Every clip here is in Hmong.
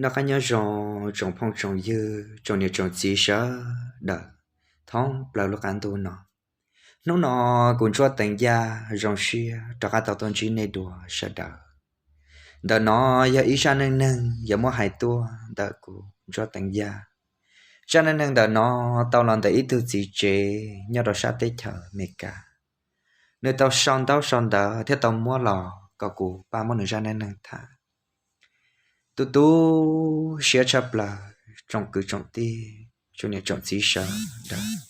Noj qab nyob zoo tsoom phooj tsoom ywg, tsoom niam tsoom txiv sawv daws thoob plaws lub qab ntuj no. Hnub no kuv Ntsuab Teev Yaj zoo siab rov qab tau tuaj ntsib nej dua sawv daws. Ntawm no yog ib zaj neej neeg yuav muab hais tuaj ntawm kuv Ntsuab Teev Yaj. Zaj neej neeg ntawm no tau los ntawm ib tug txiv tsev nyob rau sab teb chaws Amelikas. Nws tau sau ntaub sau ntawv thiab tau muab los kom kuv pab muab nws zaj neej neeg tham. Tu tu siab tshaj plaws tsoom kwv tsoom tij, tsoom niam tsoom txiv sawv daws.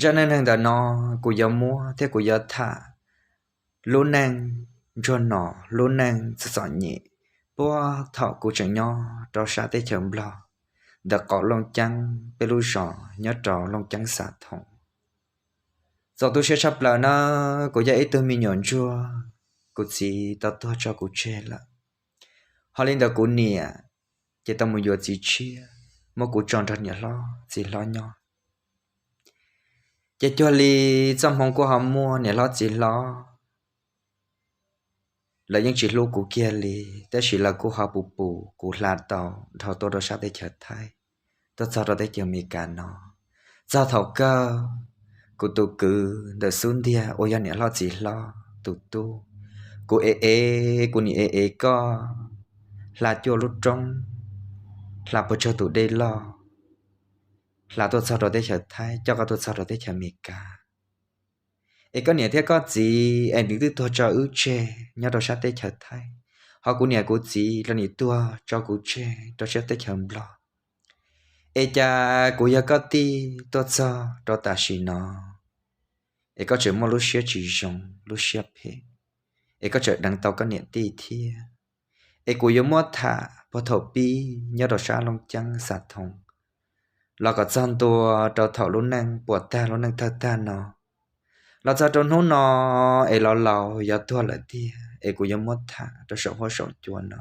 Zaj neej neeg ntawm no kuv yuav muab thiab kuv yuav tham lub neej ntsuag no, lub neej txom txom nyem puag thaum kuv tseem nyob rau sab teb chaws Nplog, ntawm qaum Looj Ceeb, peb lub zos nyob rau Looj Ceeb Xav Thoom. Txaus tu siab tshaj plaws na, kuv yog ib tug me nyuam ntsuag, kuv txiv tau tuag tso kuv tseg lawm. Ho li ntawd kuv niam ces tau mus yuav txiv tshiab muab kuv tso nrog niam hlob txiv hlob nyob. Ces cuag li txoj hmoo kuj ho muaj niam hlob txiv hlob, lawv yeej tsis hlub kuv kiag li, tab sis lawv kuj ho pus pus kuv hla tau dhau tuaj rau sab teb chaws Thaib, tuaj txog rau teb chaws Amelikas no. Txog thaum kawg, kuv tus kwv ntawm xub ntiag uas yog niam hlob txiv hlob tus tub, kuv ev ev kuv nim ev ev koj, hla cuaj lub roob, hla puas tsawg tus dej loj, hla tuaj txog rau teb chaws Thaib, coj koj tuaj txog rau teb chaws Amelikas. Es koj niam thiab koj txiv es nws twb tuag tso wb tseg nyob rau sab teb chaws Thaib, ho kuv niam kuv txiv los nim tuag tso kuv tseg rau sab teb chaws Nplog. Es cas kuv yog koj tij tuaj txog rau tam sim no, es koj tseem muaj lub siab tsis zoo, lub siab phem, es koj tseem deev tau koj niam tij thiab. Es kuv yuav muab tham puag thaum pib nyob rau sab Looj Ceeb Xav Thoom los kom txog ntua rau thaum lub neej puas tag lub neej tawg tag no, los txog rau hnub no es los laus yuav tuag lawm tiag, es kuv yuav muab tham rau saum huab saum cua no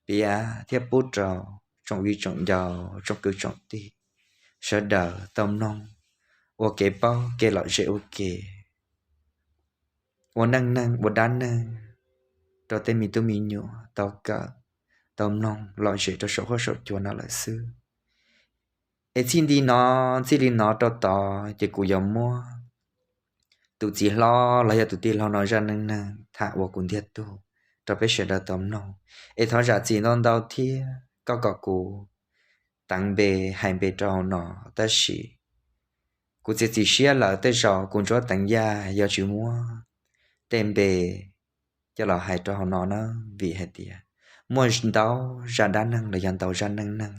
piav thiab pub rau tsoom viv tsoom ncaus, tsoom kwv tsoom tij sawv daws tau mloog ua kev paub kev lom zem ua ke, ua neej neeg ua dab neeg rau tej me tub me nyuam tau kawm, tau mloog lom zem rau saum huab saum cua no lawm xwb. Es txij nti no, txij li no rau tod ces kuv yuav muab tus txiv hlob los yog tus tij laug no zaj neej neeg tham ua kuv ntiag tug rau peb sawv daws tau mloog. Es thov zam txim ntau ntau thiab koj kom kuv teev npe hais npe rau hauv no, tab sis kuv txiav txim siab lawm, tej zaum kuv Ntsuab Teev Yaj yuav tsis muab tej npe coj los hais rau hauv no na, vim hais tias muaj ntau zaj dab neeg los yog ntau zaj neej neeg.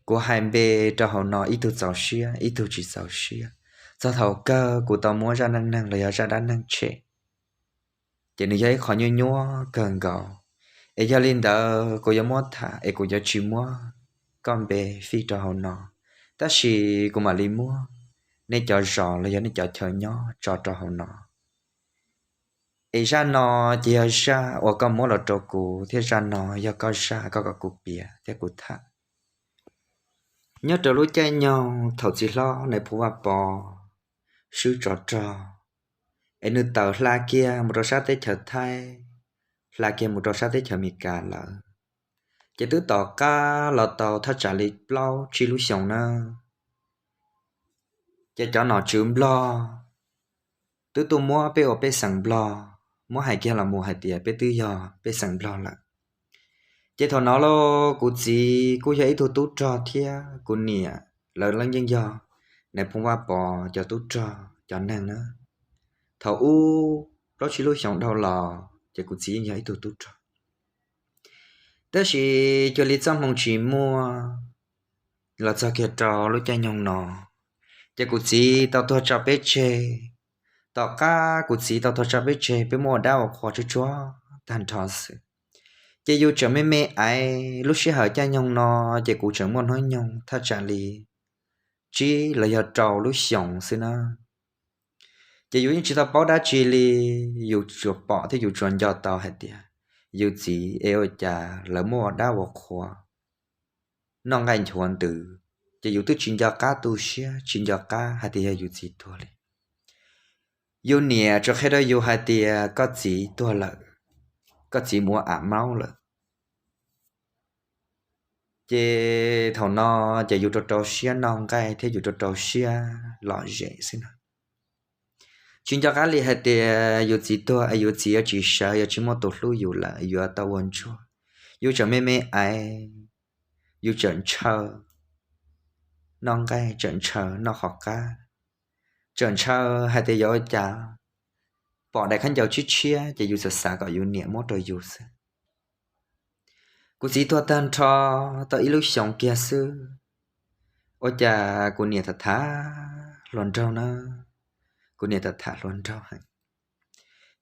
Kuv hais npe rau hauv no ib tug txaus siab ib tug tsis txaus siab. Txog thaum kawg kuv tau muab zaj neej neeg los yog zaj dab neeg tshem, ces nws yog ib qho nyuaj nyuaj kawg nkaus. Es yog li ntawd kuv yuav muab tham es kuv yuav tsis muab koj npe fij rau hauv no, tab sis kuv mam li muab nej cov zos los yog nej cov chaw nyob tso rau hauv no. Es zaj no ces yog zaj uas koj muab los rau kuv thiab zaj no yog koj zaj koj kom kuv piav thiab kuv tham. Nyob rau lub caij nyoog thaum txiv hlob Nais Phoo Vaj Pov swb tsov rog, es nws tawm hla kiag mus rau sab teb chaws Thaib, hla kiag mus rau sab teb chaws Amelikas lawm, ces twb tom qab los tau thaj tsam li plaub tsib lub xyoos na. Ces cov nom tswv Nplog twb tuaj muab peb ua pej xeem Nplog, muab hais kiag los mus hais tias peb twb yog pej xeem Nplog lawm. Ces thaum no los kuv txiv kuj yog ib tug tub rog thiab kuv niam, lawv yeej yog Nais Phoo Vaj Pov cov tub rog cov neeg na. Thaum ub plaub tsib lub xyoos dhau los ces kuv txiv yeej yog ib tug tub rog. Tab sis cuag li txoj hmoo tsis muaj los txog kiag rau lub caij nyoog no, ces kuv txiv tau tuag tso peb tseg. Tom qab kuv txiv tau tuag tso peb tseg, peb muaj ua dab ua qhua tsuag tsuag tag nrho xwb. Ces yus tseem me me aiv, lub sij hawm caij nyoog no ces kuv tseem muaj hnub nyoog thaj tsam li tsib los yog rau lub xyoos xwb na. Ces yus yeej tsis tau paub dab tsi li, yus tsuas pom thiab yus tsuas nco tau hais tias yus txiv es ua cas lawv muaj ua dab ua qhua noj nqaij nchuav ntws, ces yus twb tsis nco qab tu siab tsis nco qab hais tias yog yus txiv tuag li. Yus niam tsuas qhia rau yus hais tias koj txiv tuag lawm, koj txiv mus ua am maub lawm. Ces thaum no ces yus rau rau siab noj nqaij thiab yus rau rau siab lom zem xwb no. Tsis nco qab li hais tias yus txiv tuag es yus txiv yuav tsis sawv, yuav tsis muaj tus hlub yus lawm, yuav tau ua ntsuag. Yus tseem me me aiv, yus tseem ntshaw noj nqaij, tseem ntshaw noj qhov qab, tseem ntshaw hais tias yuav ua cas pom daim khaub ncaws tshiab tshiab ces yus xav xav kom yus niam muab rau yus xwb. Kuv txiv tuag tag nrho tau ib lub xyoos kiag xwb, ua cas kuv niam tham tham hluas nraug na, kuv niam tham tham hluas nraug heev.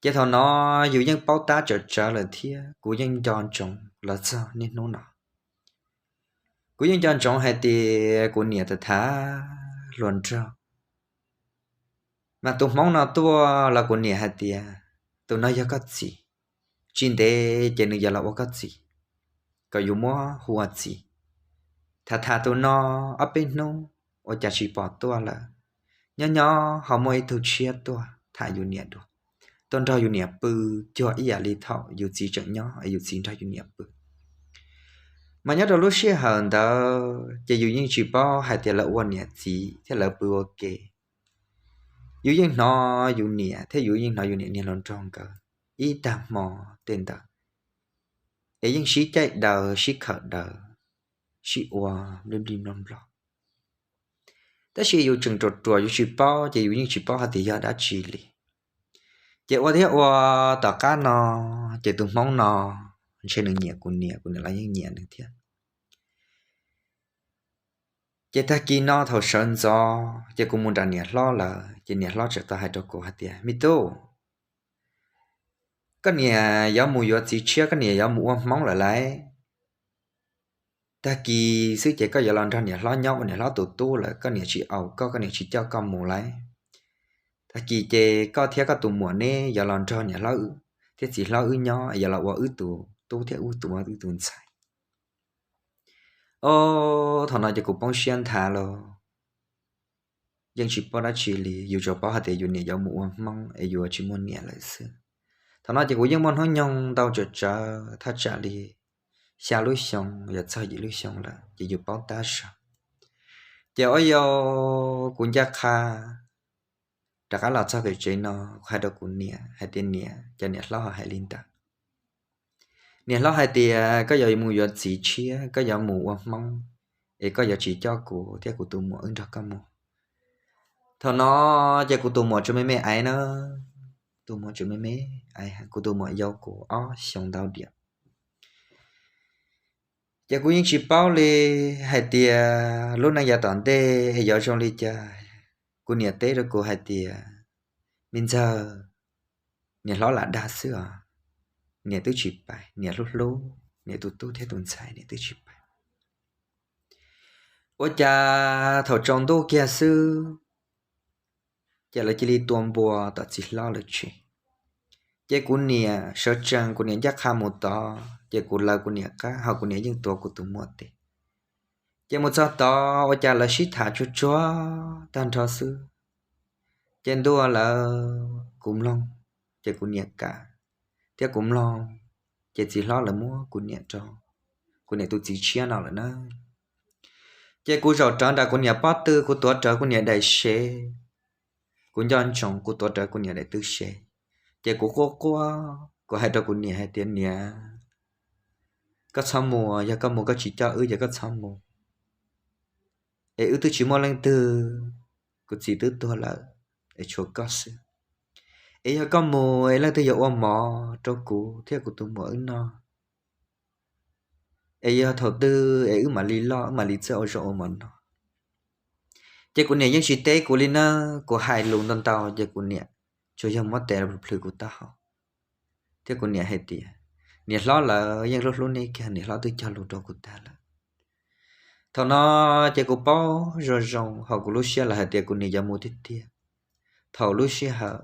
Ces thaum no yus yeej paub tab tsawm tsawv lawm thiab kuv yeej nco ntsoov los txog niaj hnub no. Kuv yeej nco ntsoov hais tias kuv niam tham tham hluas nraug, mas tus hmoob no tuaj los kuv niam hais tias, tus no yog koj txiv, tsis ntev ces nws yuav los ua koj txiv, kom yus muab hu ua txiv. Tham tham tus no ob peb hnub ua cas tsis pom tuaj lawm, nyob nyob ho muaj ib tug tshiab tuaj tham yus niam dua, tuaj nrog yus niam pw cuag ib yam li thaum yus txiv tseem nyob es yus txiv nrog yus niam pw. Mas nyob rau lub sij hawm ntawd ces yus yeej tsis paub hais tias lawv ua niam txiv thiab lawv pw ua ke. Yus yeej hnov yus niam thiab yus yeej hnov yus niam niag hluas nraug nkawd ib tag hmo tej ntawd, es yeej sib caij daws sib khawm daws, sib ua nplij nplij nploj nploj. Tab sis yus tseem ruam ruam yus tsis paub ces yus yeej tsis paub hais tias yog dab tsi li. Ces ua thiab ua tom qab no, ces tus hmoob no ntshe nws nyiam kuv niam, kuv niam los yeej nyiam nws thiab. Ces tag kis no thaum sawv ntxov ces kuv mus nram niam hlob lawm, ces niam hlob txawm tau hais rau kuv hais tias, me tub, koj niam yuav mus yuav txiv tshiab, koj niam yuav mus ua hmoob lawm lauj. Tag kis xwb ces koj yuav los nrog niam hlob nyob ua niam hlob tus tub lawm, koj niam tsis aus koj, koj niam tsis coj koj mus lauj. Tag kis ces koj thiab koj tus muam neb yuav los nrog niam hlob thiab txiv hlob wb nyob, yuav los ua wb tus tub thiab wb tus, wb tus ntxhais. Os, thaum no ces kuv poob siab nthav los yeej tsis paub dab tsi li, yus tsuas paub hais tias yus niam yuav mus ua hmoob es yuav tsis muaj niam lawm xwb. Thaum no ces kuv yeej muaj hnub nyoog ntau tsawm tsawv thaj tsam li xya lub xyoo yuav txog yim lub xyoo lawm ces yus paub tab zog. Ces ua yog kuv ncaj qha rov qab los txog pem tsev no, kuv hais rau kuv niam hais tias, niam, cas niam hlob ho hais li ntawd? Niam hlob hais tias koj yuav mus yuav txiv tshiab, koj yuav mus ua hmoob, es koj yuav tsis coj kuv thiab kuv tus muam wb nrog koj mus. Thaum no ces kuv tus muam tseem me me aiv na, tus muam tseem me me aiv, kuv tus muam yau kuv ob xyoos ntau diam. Ces kuv yeej tsis paub li hais tias lub neej yav tom ntej es yuav zoo li cas. Kuv niam teb rau kuv hais tias, me ntxawg, niam hlob lam dag xwb os, niam twb tsis pais, niam hlub hlub niam tus tub thiab tus ntxhais, niam twb tsis pais. Ua cas thaum tsaus ntuj kiag xwb, ces lawv cia li tua npua tom txiv hlob lawv tsev. Ces kuv niam sawv tsees, kuv niam ncaj qha mus tod, ces kuv lawv kuv niam qab, ho kuv niam yeej tuav kuv tus muam tes. Ces mus txog tod ua cas lawv sib tham tsuag tsuag tag nrho xwb. Ces ntuj lawm kuv mloog, ces kuv niam kam, thiab kuv mloog, ces txiv hlob lawv muab kuv niam rau kuv niam tus txiv tshiab no lawm na. Ces kuv zaum rawv nram kuv niam pob tw, kuv tuav rawv kuv niam daim sev, kuv nco ntsoov kuv tuav rawv kuv niam daim tw sev. Ces kuv quaj quaj, kuv hais rau kuv niam hais tias, niam, koj txhob mus, yog koj mus koj tsis coj wb ces koj txhob mus, es wb twb tsis muaj leej twg, kuv txiv twb tuag lawm, es tshuav koj xwb. Es yog koj mus es leej twg yuav ua mov rau kuv thiab kuv tus muam wb noj? Es yog thaum twg es wb mam li loj, wb mam li txawj ua zaub ua mov noj? Ces kuv niam yeej tsis teb kuv li na, kuv hais lus ntau ntau ces kuv niam tsuas yog muab tes plhws kuv taub hau, thiab kuv niam hais tias, niam hlob lawv yeej hlub hlub nej kiag, niam hlob twb cog lus rau kuv tag lawm. Thaum no ces kuv paub zoo zoo hauv kuv lub siab lawm hais tias kuv niam yuav mus tiag tiag. Thaum lub sij hawm,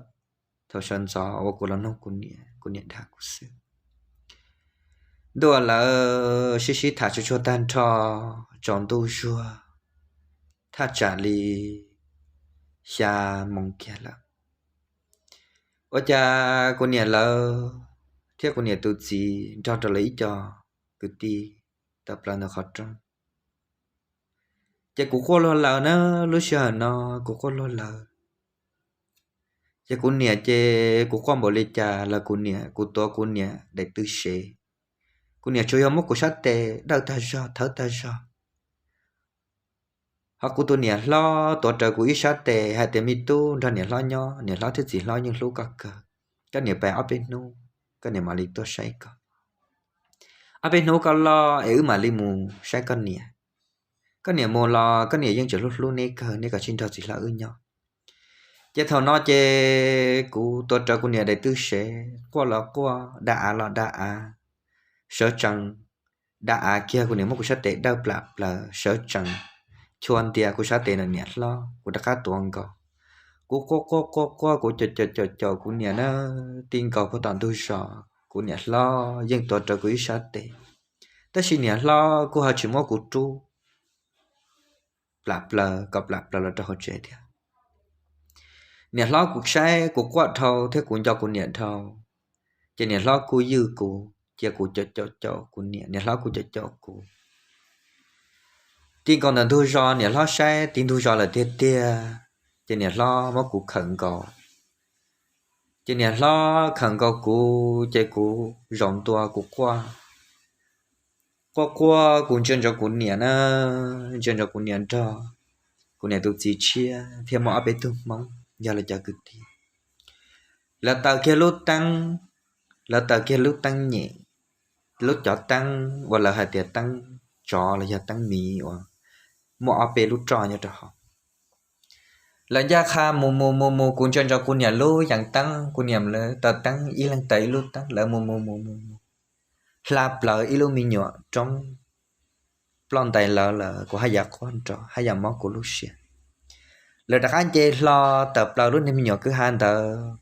thaum sawv ntxov uas kuv los nug kuv niam, kuv niam dag kuv xwb. Ntuj lawm sib sib tham tsuag tsuag tag nrho, tsaus ntuj zuag, thaj tsam li xya moos kiag lawm, ua cas kuv niam lawv thiab kuv niam tus txiv nrog rau lawv ib co kwv tij tawm plaws ntawm qhov rooj. Ces kuv quaj luag lawm na, lub sij hawm no kuv quaj luag lawm. Ces kuv niam ces kuv quaj npaum li cas los kuv niam, kuv tuav kuv niam daim tw sev. Kuv niam tsuas yog muab kuv sab tes dawj tag zog thawb tag zog. Ho kuv tus niam hlob tuav rawv kuv ib sab tes hais tias, me tub, nrog niam hlob nyob, niam hlob thiab txiv hlob yeej hlub koj kawg. Koj niam pais ob peb hnub, koj niam mam li tuaj saib koj. Ob peb hnub koj loj es wb mam li mus saib koj niam. Koj niam mus los koj niam yeej tseem hlub hlub neb kawg, neb kav tsij nrog txiv hlob wb nyob. Ces thaum no ces kuv tuav rawv kuv niam daim tw sev, quaj los quaj, da av los da av, sawv tsees da av kiag, kuv niam muab kuv sab tes dawj plam plaws, sawv tsees chua ntia kuv sab tes no niam hlob, kuv rov qab tuav nkaus. Kuv quaj quaj quaj quaj, kuv caum caum caum caum kuv niam na, ti nkaus puag tom ntug zos, kuv niam hlob yeej tuav rawv kuv ib sab tes, tab sis niam hlob kuj ho tsis muab kuv rub plam plaws kom plam plaws los rau hauv tsev thiab. Niam hlob kuv saib kuv quaj dhau thiab kuv nco kuv niam dhau, ces niam hlob kuj ywj kuv, cia kuv caum caum caum kuv niam, niam hlob kuj caum caum kuv. Ti nkaus ntawm ntug zos, niam hlob saib ti ntug zos lawm tiag tiag, ces niam hlob muab kuv khawm nkaus. Ces niam hlob khawm nkaus kuv ces kuv zaum ntua kuv quaj. Quaj quaj kuv ntsia ntsoov kuv niam na, ntsia ntsoov kuv niam nrog kuv niam tus txiv tshiab thiab muaj ob peb tug Hmoob yog lawv cov kwv tij. Lawv taws kiag lub teeb, lawv taws kiag lub teeb nyem, lub cov teeb uas lawv hais tias teeb tsov los yog teeb miv uas muaj ob peb lub roj nyob rau hauv. Lawv ncaj qha mus mus mus mus, kuv ntsia ntsoov kuv niam lub yees teeb, kuv niam lawv taws teeb ib leeg taws ib lub teeb, lawv mus mus mus mus mus, hla plaws ib lub me nyuam roob ploj ntais lawv lawm, kuv haj yam quaj nrov haj yam mob kuv lub siab. Lawv rov qab nce hlo tawm plaws lub niag me nyuam kwj ha ntawd,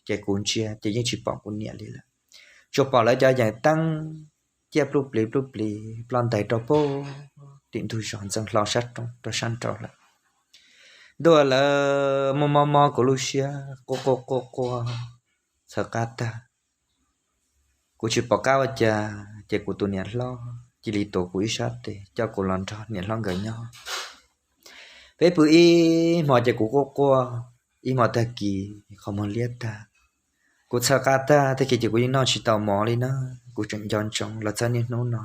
ces kuv ntsia ces yeej tsis pom kuv niam li lawm, tsuas pom lawv cov yees teeb ciaj pluj plis pluj plis ploj ntais rau puag tim ntug zos ntxeev hlo sab roob rau sab nraud lawm. Ntuj, lawv muab mob mob kuv lub siab, quaj quaj quaj quaj txhaws qab tag. Kuv tsis pom qab ua cas ces kuv tus niam hlob cia li tuav kuv ib sab tes coj kuv los nrog niam hlob nkawd nyob. Peb pw ib hmo ces kuv quaj quaj ib hmo tag kis qhov muag liab tag. Kuv txhaws qab tag tag kis ces kuv yeej noj tsis tau mov li na, kuv tseem nco ntsoov los txog niaj hnub no.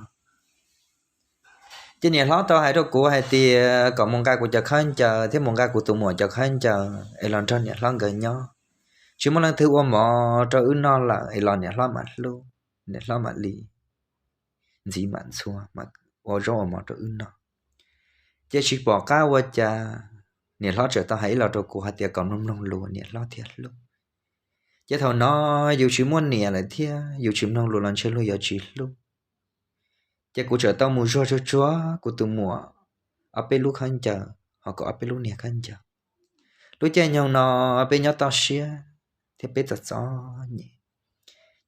Ces niam hlob tau hais rau kuv hais tias kom mus nqa kuv cov khaub ncaws thiab mus nqa kuv tus muam cov khaub ncaws es los nrog niam hlob nkawd nyob, tsis muaj leej twg ua mov rau wb noj lawm es los niam hlob mam hlub, niam hlob mam li ntxiv mam ntxhua ua zaub ua mov rau wb noj. Ces tsis pom qab ua cas, niam hlob txawm tau hais ib los rau kuv hais tias kom mloog mloog lus niam hlob thiaj hlub. Ces thaum no yus tsis muaj niam lawm thiab yus tsis mloog lus los ntshe luag yuav tsis hlub. Ces kuv txawm tau mus zuag tsuag tsuag kuv tus muam ob peb lub khaub ncaws ho kuv ob peb lub niag khaub ncaws. Lub caij nyoog no peb nyob toj siab thiab peb txom txom nyem,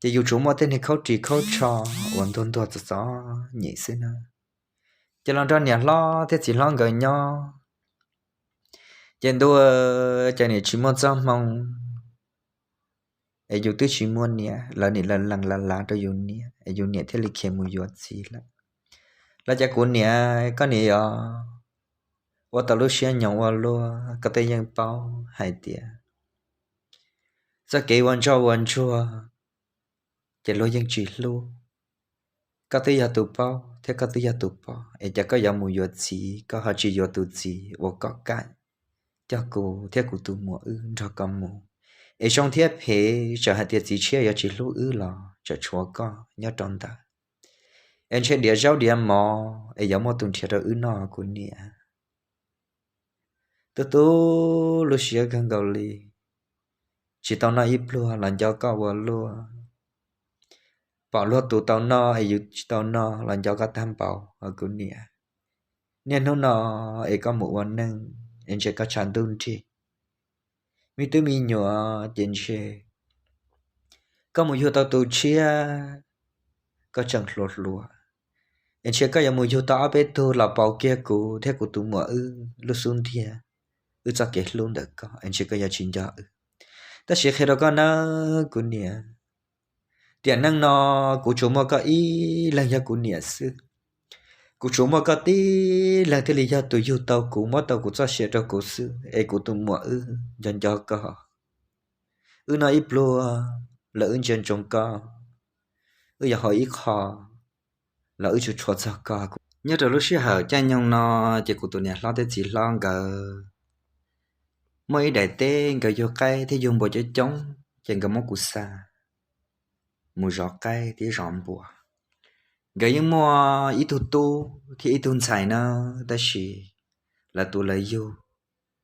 ces yus tsuas muaj tej niag khaub ris khaub tsho uas ntuag ntuag txom txom nyem xwb na. Ces los nrog niam hlob thiab txiv hlob nkawd nyob, ces ntuj, ces nim tsis muaj txoj hmoo es yus twb tsis muaj niam, lawv nim laws lees lav lav rau yus niam es yus niam thiaj li khiav mus yuav txiv lawm. Los cas kuv niam, koj niam yog ua tau lub siab nyoos ua luaj, koj twb yeej paub hais tias txoj kev ua ntsoj ua ntsuag ces luag yeej tsis hlub. Koj twb yog tus paub thiab koj twb yog tus pom es cas koj yuav mus yuav txiv, koj ho tsis yuav tus txiv uas koj kam coj kuv thiab kuv tus muam wb nrog koj mus. Es zoo thiab phem, txawm hais tias txiv tshiab yuav tsis hlub wb los txawm tshuav koj nyob rau ntawd, es ntshe diav zaub diav mov es yuav muaj tus nrhiav rau wb noj kuv niam. Tu tu lub siab kawg nkaus li. Tsis tau noj ib pluag los nco koj ua luaj. Pom luag tus tau noj es yus tsis tau noj los nco koj tag npaum os kuv niam. Niaj hnub no es koj mus ua neej es ntshe koj tshav ntuj nrig, me tub me nyuam ces ntshe koj mus yug tau tus tshiab, koj tseem hluas hluas, es ntshe koj yuav mus yug tau ob peb tug los pauv kiag kuv thiab kuv tus muam wb lub xub ntiag, wb txoj kev hlub ntawm koj es ntshe koj yuav tsis nco wb. Tab sis qhia rau koj nawb kuv niam, tiam neej no kuv tsuas muaj koj ib leeg yog kuv niam xwb. Kuv tsuas muaj koj tib leeg thiaj li yog tus yug tau kuv, muab tau kuv txoj sia rau kuv xwb, es kuv tus muam wb nco nco koj. Wb noj ib pluag los wb ntsia ntsoov koj, wb yuav haus ib qho los wb tsuas tshua txog koj. Nyob rau lub sij hawm caij nyoog no, ces kuv tus niam hlob thiab txiv hlob nkawd muaj ib daim teb, nkawd yug qaib thiab yug npua coob coob, ces nkawd muab kuv xa mus zov qaib thiab zov npua. Nkawd yeej muaj ib tug tub thiab ib tug ntxhais na, tab sis lawv tus lawv yug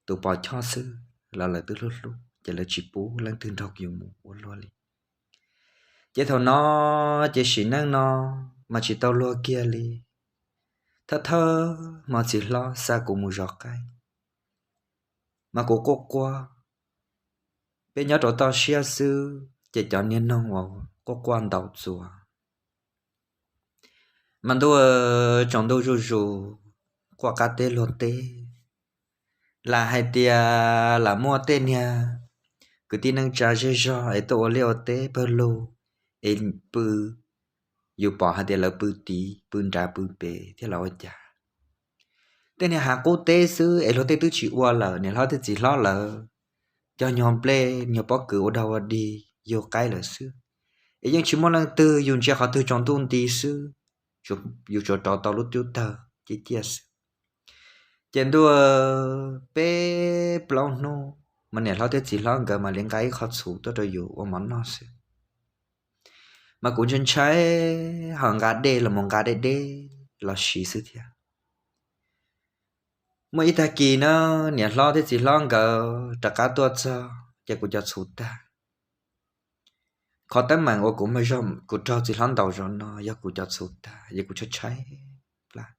tus pos choj xwb los lawv twb hlub hlub, ces lawv tsis pub leej twg nrog yus mus ua luag li. Ces thaum no, ces sim neej no mas tsis tau luag kiag li. Thawj thawj hmo txiv hlob xa kuv mus zov qaib, mas kuv quaj quaj. Peb nyob rau toj siab xwb, ces cov niag noog uas quaj quaj ntaus txuas. Mas ntuj, tsaus ntuj zuj zus, quaj qab teb luag teb. Lam hais tias lam muaj tej niag kwv tij neej tsa zej zog es tuaj ua liaj ua teb pawg lug, es pw, yus pom hais tias lawv pw tid pw nrad pw pem thiab los ua cas. Tej niag hav qub teb xwb es luag tej twb tsis ua lawm, niam hlob thiab txiv hlob lawv cog nyuag nplej nyuag pob kws ua dog ua dig yug qaib lawm xwb. Es yeej tsis muaj leej twg, yus ntsia qhov twg tsaus ntuj nti xwb, yus tsuas rauv tau lub cub tawg ciaj ciaj xwb. Ces ntuj, peb plaub hnub mas niam hlob thiab txiv hlob nkawd mam li nqa ib qho txhuv tuaj rau yus ua mov noj xwb. Mas kuv ntshai ntshai, ho nqa dej los mus nqa deb deb los siv xwb thiab. Muaj ib tag kis na, niam hlob thiab txiv hlob nkawd rov qab tuaj txog ces kuv cov txhuv tag. Qhov teeb meem uas kuv, kuv raug txiv hlob ntaus zaum no yog kuv cov txhuv tag, yog kuv tshaib tshaib plab.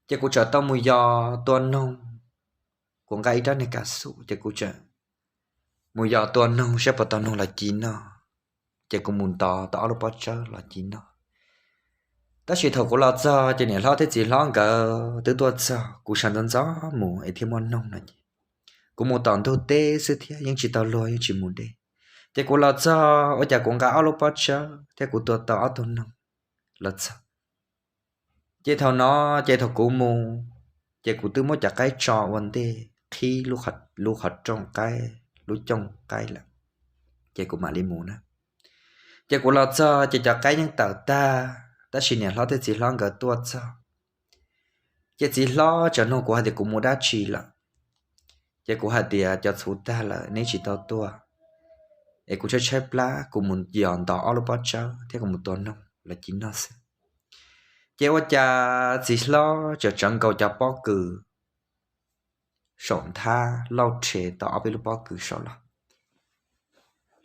Ces kuv txawm tau mus yos tua noog, kuv nqa ib rab niag kav xum ces kuv txawm mus yos tua noog saib puas tau noog los ci noj. Ces kuv mus ntov tau ob lub pob tsawb los ci noj. Tab sis thaum kuv los txog ces niam hlob thiab txiv hlob nkawd twb tuaj txog, kuv sawv ntxov ntxov mus es thiaj muaj noog no ces kuv mus tom ntug teb xwb thiab yeej tsis tau luag yeej tsis mus deb. Ces kuv los txog ua cas kuv nqa ob lub pob tsawb thiab kuv tua tau ob tug noog los txog. Ces thaum no, ces thaum kuv mus, ces kuv twb muab cov qaib tso ua ntej qhib lub qhov rooj qaib, lub cooj qaib lawm, ces kuv mam li mus na. Ces kuv los txog ces cov qaib yeej tawm tag, tab sis niam hlob thiab txiv hlob nkawd tuaj txog. Ces txiv hlob txawm nug kuv hais tias kuv mus dab tsi lawm. Ces kuv hais tias cov txhuv tag lawm neb tsis tau tuaj, es kuv tshaib tshaib plab, kuv mus yos ntov ob lub pob tsawb thiab kuv mus tua noog los ci noj xwb. Ces ua cas txiv hlob txawm tsawv nkaus cov pob kws saum nthab lauj rhe tau ob peb lub pob kws saud los.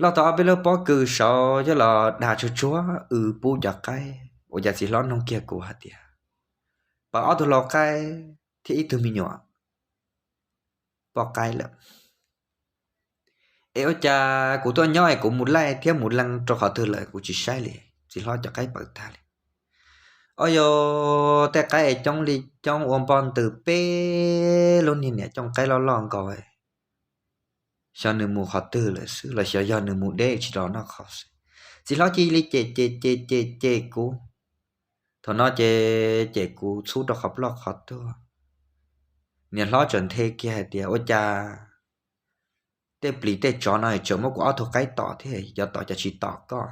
Lauj tau ob peb lub pob kws saud coj los dag tsuag tsuag w pub cov qaib. Ua cas txiv hlob nug kiag kuv hais tias, pom ob tug lau qaib thiab ib tug me nyuam poj qaib lawm. Es ua cas kuv tuaj nyob es kuv mus laij thiab mus leej rau qhov twg lawm kuv tsis saib li, txiv hlob cov qaib pawv tag li. Au yog, tej qaib es coob li coob ua npoj ntws peb lub niag niam cooj qaib loj loj nkaus, xyov nws mus qhov twg lawm xwb los xyov yog nws mus deb tsis los noj qhov xwb. Txiv hlob cia li cem cem cem cem cem kuv. Thaum no ces cem kuv txhub rau qhov ploj qhov tuag. Niam hlob txawm nthe kiag hais tias, ua cas tej plis tej tsov no tseem muab kuv ob tug qaib tom thiab, yuav tom cas tsis tom koj.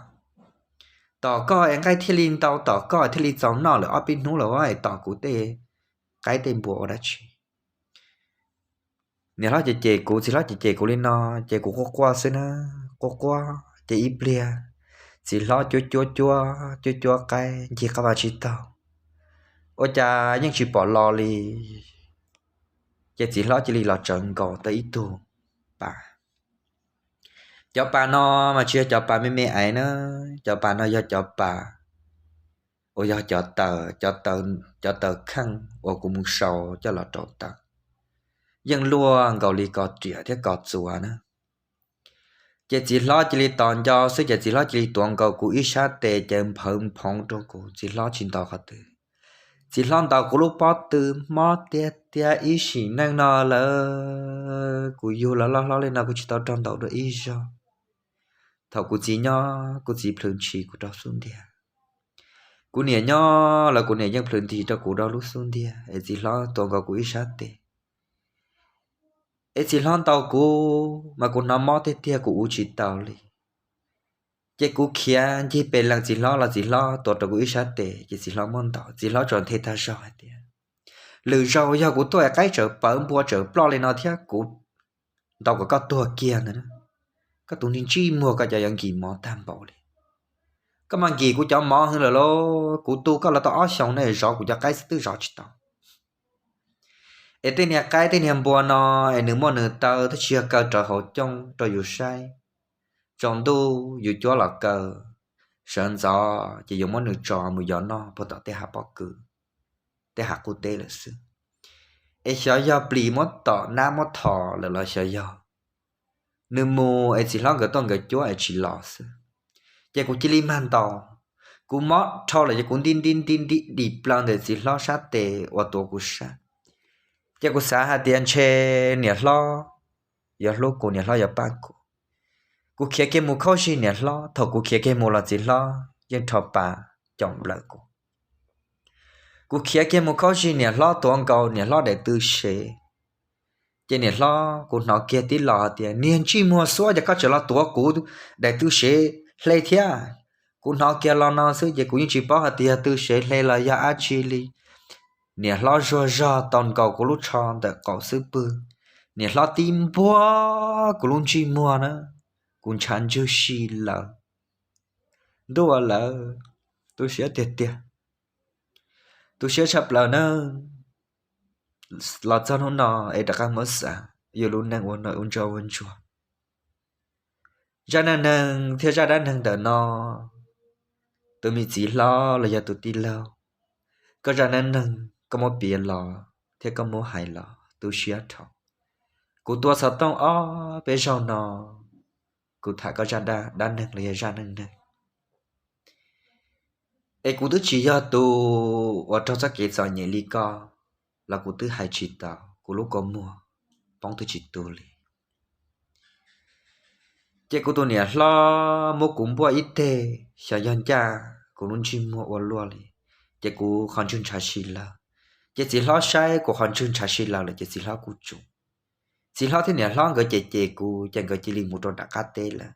Tom koj es nqaij thiaj li ntau, tom koj thiaj li txaus noj lawm, ob peb hnub lawm es tom kuv tej qaib tej npua ua dab tsi. Niam hlob ces cem kuv, txiv hlob ces cem kuv li no, ces kuv quaj quaj xwb na, quaj quaj ces ib pliag txiv hlob cuab cuab cuab cuab cuab qaib ncig qab vaj tsib taug, ua cas yeej tsis pom los li. Ces txiv hlob cia li los tsawv nkaus tau ib tug pas. Cov pas no mas tsis yog cov pas me me aiv na, cov pas no yog cov pas uas yog cov taws, cov taws kheej uas kuv mus sau coj los rau taws, yeej luaj nkaus li kos riam thiab kos txuas na. Ces txiv hlob cia li tos nco xwb ces txiv hlob cia li tuav nkaus kuv ib sab tes ces nphawv nphoov rau kuv, txiv hlob tsis ntaus qhov twg. Txiv hlob ntaus kuv lub pob tw mob tiag tiag ib sim neej no lawm, kuv yug los loj hlob li no kuv tsis tau raug ntaus dua ib zaug. Thaum kuv txiv nyob kuv txiv plhws ntshis kuv rau xub ntiag. Kuv niam nyob los kuv niam yeej plhws nti rau kuv rau lub xub ntiag es txiv hlob tuav nkaus kuv ib sab tes. Es txiv hlob ntaus kuv mas kuv hnov mob tiag tiag kuv ua tsis tau li. Ces kuv khiav ncig pem leej txiv hlob los txiv hlob tuav rau kuv ib sab tes ces txiv hlob muab ntaus, txiv hlob tsuas nthe tag zog hais tias, lwm zaus yog kuv tuaj es qaib tseem pawv npua tseem ploj li no thiab kuv ntaus kom koj tuag kiag ntawd, koj tus niag ntsij muag koj cov yuav nkim mov tag npaum li. Koj mas nkim kuv cov mov heev lawm lauj, kuv tu koj los tau ob xyoos ne zov kuv cov qaib xwb twb zov tsis tau. Es tej niag qaib tej niag npua no es nws muaj nws taw twb tsis yog kaw rawv hauv cooj rau yus saib, tsaus ntuj yus cuab los kaw, sawv ntxov ces yuav muab nws tso mus yos noj puag tom tej hav pob kws, tej hav qub teb lawm xwb. Es xyov yog plis muab tom nab muab thos lawm los xyov yog nws mus es txiv hlob nkawd tuaj nkawd cuab es tsis los xwb. Ces kuv cia li mag ntaus, kuv mob dhau lawm ces kuv nti nti nti nti dim plaws ntawm txiv hlob sab tes uas tuav kuv sab. Ces kuv xav hais tias ntshe niam hlob yuav hlub kuv, niam hlob yuav pab kuv. Kuv khiav kiag mus khaub zig niam hlob, thaum kuv khiav kiag mus los txiv hlob yeej rho pas caum nplawm kuv. Kuv khiav kiag mus khaub zig niam hlob tuav nkaus niam hlob daim tw sev. Ces niam hlob, kuv hnov kiag tib los hais tias, niag ntsij muag xuab, ces koj tseem los tuav kuv daim tw sev hle thiab. Kuv hnov kiag los no xwb ces kuv yeej tsis paub hais tias yog tw sev hle los yog dab tsi li. Niam hlob zuag zog tau nkaus kuv lub tsho ntawm qaum xub pwg, niam hlob tib npuag kuv lub ntsij muag na, kuv ntshav ntswg si lawm. Ntuj aw lawm, tu siab tiag tiag, tu siab tshaj plaws na. Los txog hnub no es rov qab muab xav yus lub neej ua ntsuag ua ntsuag. Zaj neej neeg thiab zaj dab neeg ntawm no, tus me txiv hlob los yog tus tij laug, koj zaj neej neeg koj muab piav los thiab koj muab hais los tu siab dhau. Kuv tua xov tooj ob peb zaug no, kuv tham koj zaj dab neeg los yog zaj neej neeg. Es kuv twb tsis yog tus uas raug txoj kev txom nyem li koj, los kuv twb hais tsis tau, kuv lub kua muag poob twb tsis tu li. Ces kuv tus niam hlob muab kuv npuaj ib teg, xyov yog ncaj kuv lub ntsej muag ua luaj li, ces kuv qhov ntswg ntshav si lawg. Ces txiv hlob saib kuv qhov ntswg ntshav si lawg lawm ces txiv hlob kuj tsum. Txiv hlob thiab niam hlob nkawd cem cem kuv ces nkawd cia li mus rau nram qab teb lawm.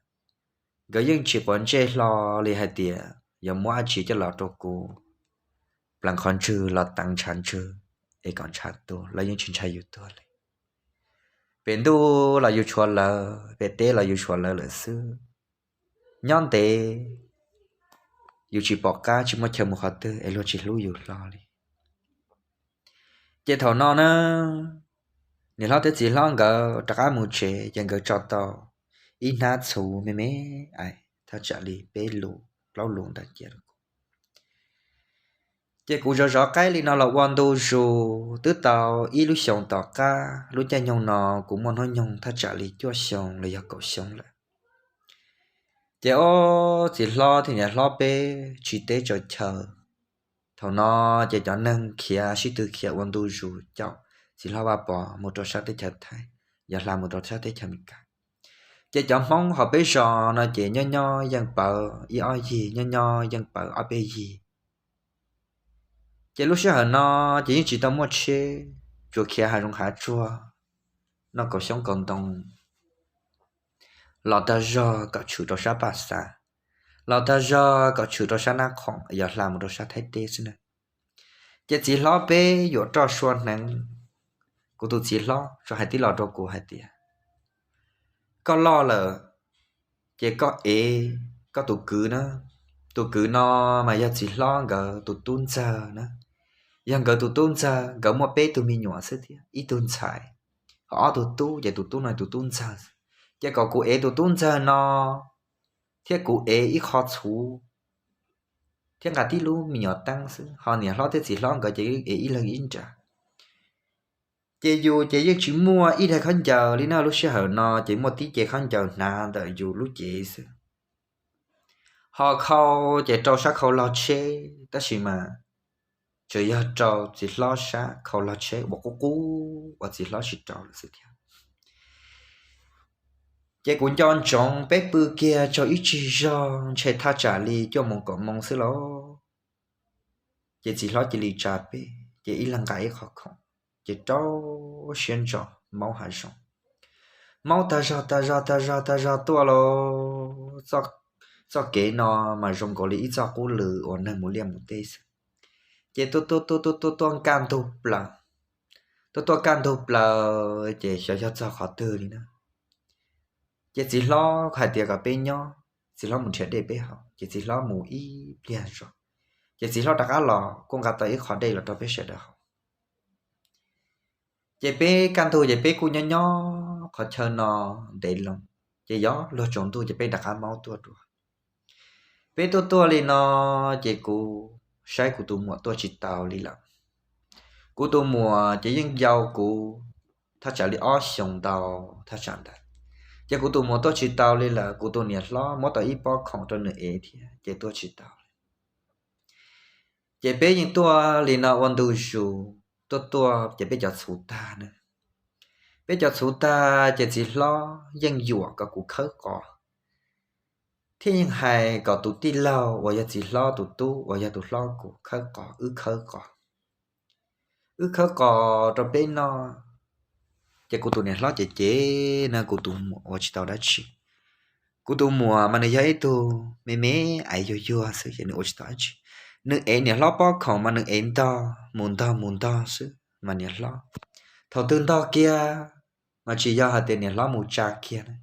Nkawd yeej tsis quav ntsej hlo li hais tias yuav muab dab tsi coj los rau kuv pleev qhov ntswg los teev ntshav ntswg es kom ntshav tuag, lawv yeej tsis ntshai yus tuag li. Pem ntuj los yus tshuav lawv, pem teb los yus tshuav lawv lawm xwb. Nyob ntev yus tsis pom qab tsis muaj chaw mus qhov twg es luag tsis hlub yus hlo li. Ces thaum no na, niam hlob thiab txiv hlob nkawd rov qab mus tsev ces nkawd tso tau ib hnab txhuv me me, thaj tsam li peb lus plaub lus ntawd cia rau kuv. Ces kuv zov zov qaib li no los ua ntu zus twb tau ib lub xyoos tom qab, lub caij nyoog no kuv muaj hnub nyoog thaj tsam li cuaj xyoo los yog kaum xyoo lawm. Ces ob txiv hlob thiab niam hlob peb tsis teb tsaws chaw. Thaum no ces cov neeg khiav sib tw khiav ua ntu zus caum txiv hlob Vaj Pov mus rau sab teb chaws Thaib, yog hla mus rau sab teb chaws Amelikas. Ces cov Hmoob hauv peb zos no ces nyob nyob yeej pawv ib ob yig, nyob nyob yeej pawv ob peb yig. Ces lub sij hawm no ces yeej tsis tau muaj tsheb, tsuas khiav hav zoov hav tsuag, noj kaus xyoob kaus ntoo, los tag zog kom tshwm rau sab Paj Xav, los tag zog kom tshwm rau sab Nab Khoom, yog hla mus rau sab Thaib teb xwb na. Ces txiv hlob peb yuam roj sua hneev, kuv tus txiv hlob tsuas hais tib lo rau kuv hais tias, koj loj lawm, ces koj ev koj tus kwv na. Tus kwv no mas yog txiv hlob nkawd tus tub ntxawg na. Yog nkawd tus tub ntxawg, nkawd muaj peb tug me nyuam xwb thiab ib tug ntxhais, ho ob tug tub ces tus tub no tus tub ntxawg. Ces kom kuv ev tus tub ntxawg no thiab kuv ev ib qho txhuv thiab nqa tib lub me nyuam teeb xwb, ho niam hlob thiab txiv hlob nkawd ces ev ib leeg ib nra. Ces yus ces yeej tsis muaj ib daig khaub ncaws li na, lub sij hawm no ces muaj tib ce khaub ncaws hnav ntawm yus lub cev xwb. Ho khau ces rau sab khau log tsheb, tab sis mas tsuas yog rau txiv hlob sab khau log tsheb uas qub qub uas txiv hlob tsis rau lawm xwb thiab. Ces kuv nco ntsoov peb pw kiag tsaug ib tsig zog ntshe thaj tsam li cuaj moos kaum moos xwb lauj. Ces txiv hlob cia li tsa peb, ces ib leeg nqa ib qho khoom, ces rau siab ntso maub hav zoov. Maub tag zog tag zog tag zog tag zog tuaj lauj, txoj kev no mas zoo nkaus li ib txoj qub lw uas neeg mus liaj mus teb xwb. Ces tuaj tuaj tuaj tuaj tuaj kaj ntug plaws, tuaj tuaj kaj ntug plaws ces xyov yog txog qhov twg li na. Ces txiv hlob hais tias kom peb nyob, txiv hlob mus nrhiav dej peb haus, ces txiv hlob mus ib pliag zog, ces txiv hlob rov qab los kuj nqa tau ib qho dej los rau peb sawv daws haus. Ces peb kaj ntug ces peb kuj nyob nyob qhov chaw no ntev loo, ces yog luag tsaus ntuj ces peb rov qab maub tuaj dua. Peb tuaj tuaj li no, ces kuv saib kuv tus muam tuaj tsis tau li lawm. Kuv tus muam ces yeej yau kuv thaj tsam li ob xyoos ntau thaj tsam ntawd, ces kuv tus muam tuaj tsis tau li lawm. Kuv tus niam hlob muab tau ib pob khoom rau nws ev thiab ces tuaj tsis tau li. Ces peb yeej tuaj li no ua ntu zus tuaj tuaj ces peb cov txhuv tag na. Peb cov txhuv tag ces txiv hlob yeej yuam kom kuv khawb qos, thiab yeej hais kom tus tij laug uas yog txiv hlob tus tub uas yog tus hlob kuv khawb qos, wb khawb qos, wb khawb qos rau peb noj. Ces kuv tus niam hlob ces cem na, kuv tus muam ua tsis tau dab tsi. Kuv tus muam mas nws yog ib tug me me aiv yuag yuag xwb ces nws ua tsis tau dab tsi. Nws ev niam hlob pob khoom mas nws ev ntog mus ntog mus ntog xwb mas niam hlob, thaum twg ntog kiag mas tsis yog hais tias niam hlob mus tsa kiag na,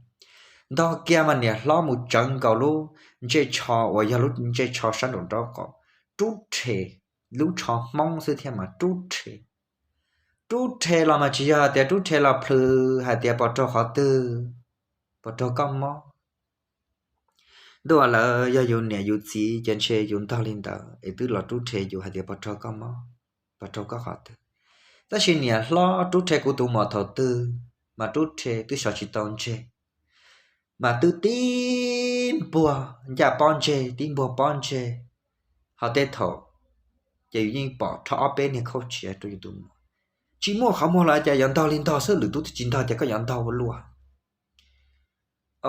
ntog kiag mas niam hlob mus tsawv nkaus lub ntsej tsho uas yog lub ntsej tsho sab nraum nraub qaum, rub rhe, lub tsho Hmoob xwb thiab mas rub rhe. Rub rhe los mas tsis yog hais tias rub rhe los plhws hais tias pos raug qhov twg, pos raug koj mob. Ntuj, lawv yog yus niam yus txiv ces ntshe yus ntog li ntawd es twb los rub rhe yus hais tias pos raug koj mob, pos raug koj qhov twg. Tab sis niam hlob rub rhe kuv tus muam thaum twg mas rub rhe twb sov tsis tau ntseg, mas twb tib npuag ncaj pob ntseg tib npuag pob ntseg, ho tej thaum ces yus yeej pom rho ob peb niag khauj tsiav rau yus tus muam. Tsis muaj qhov muag los cas, yuav ntog li ntog xwb, lwm tus twb tsis ntog ces koj yuav ntog ua luaj.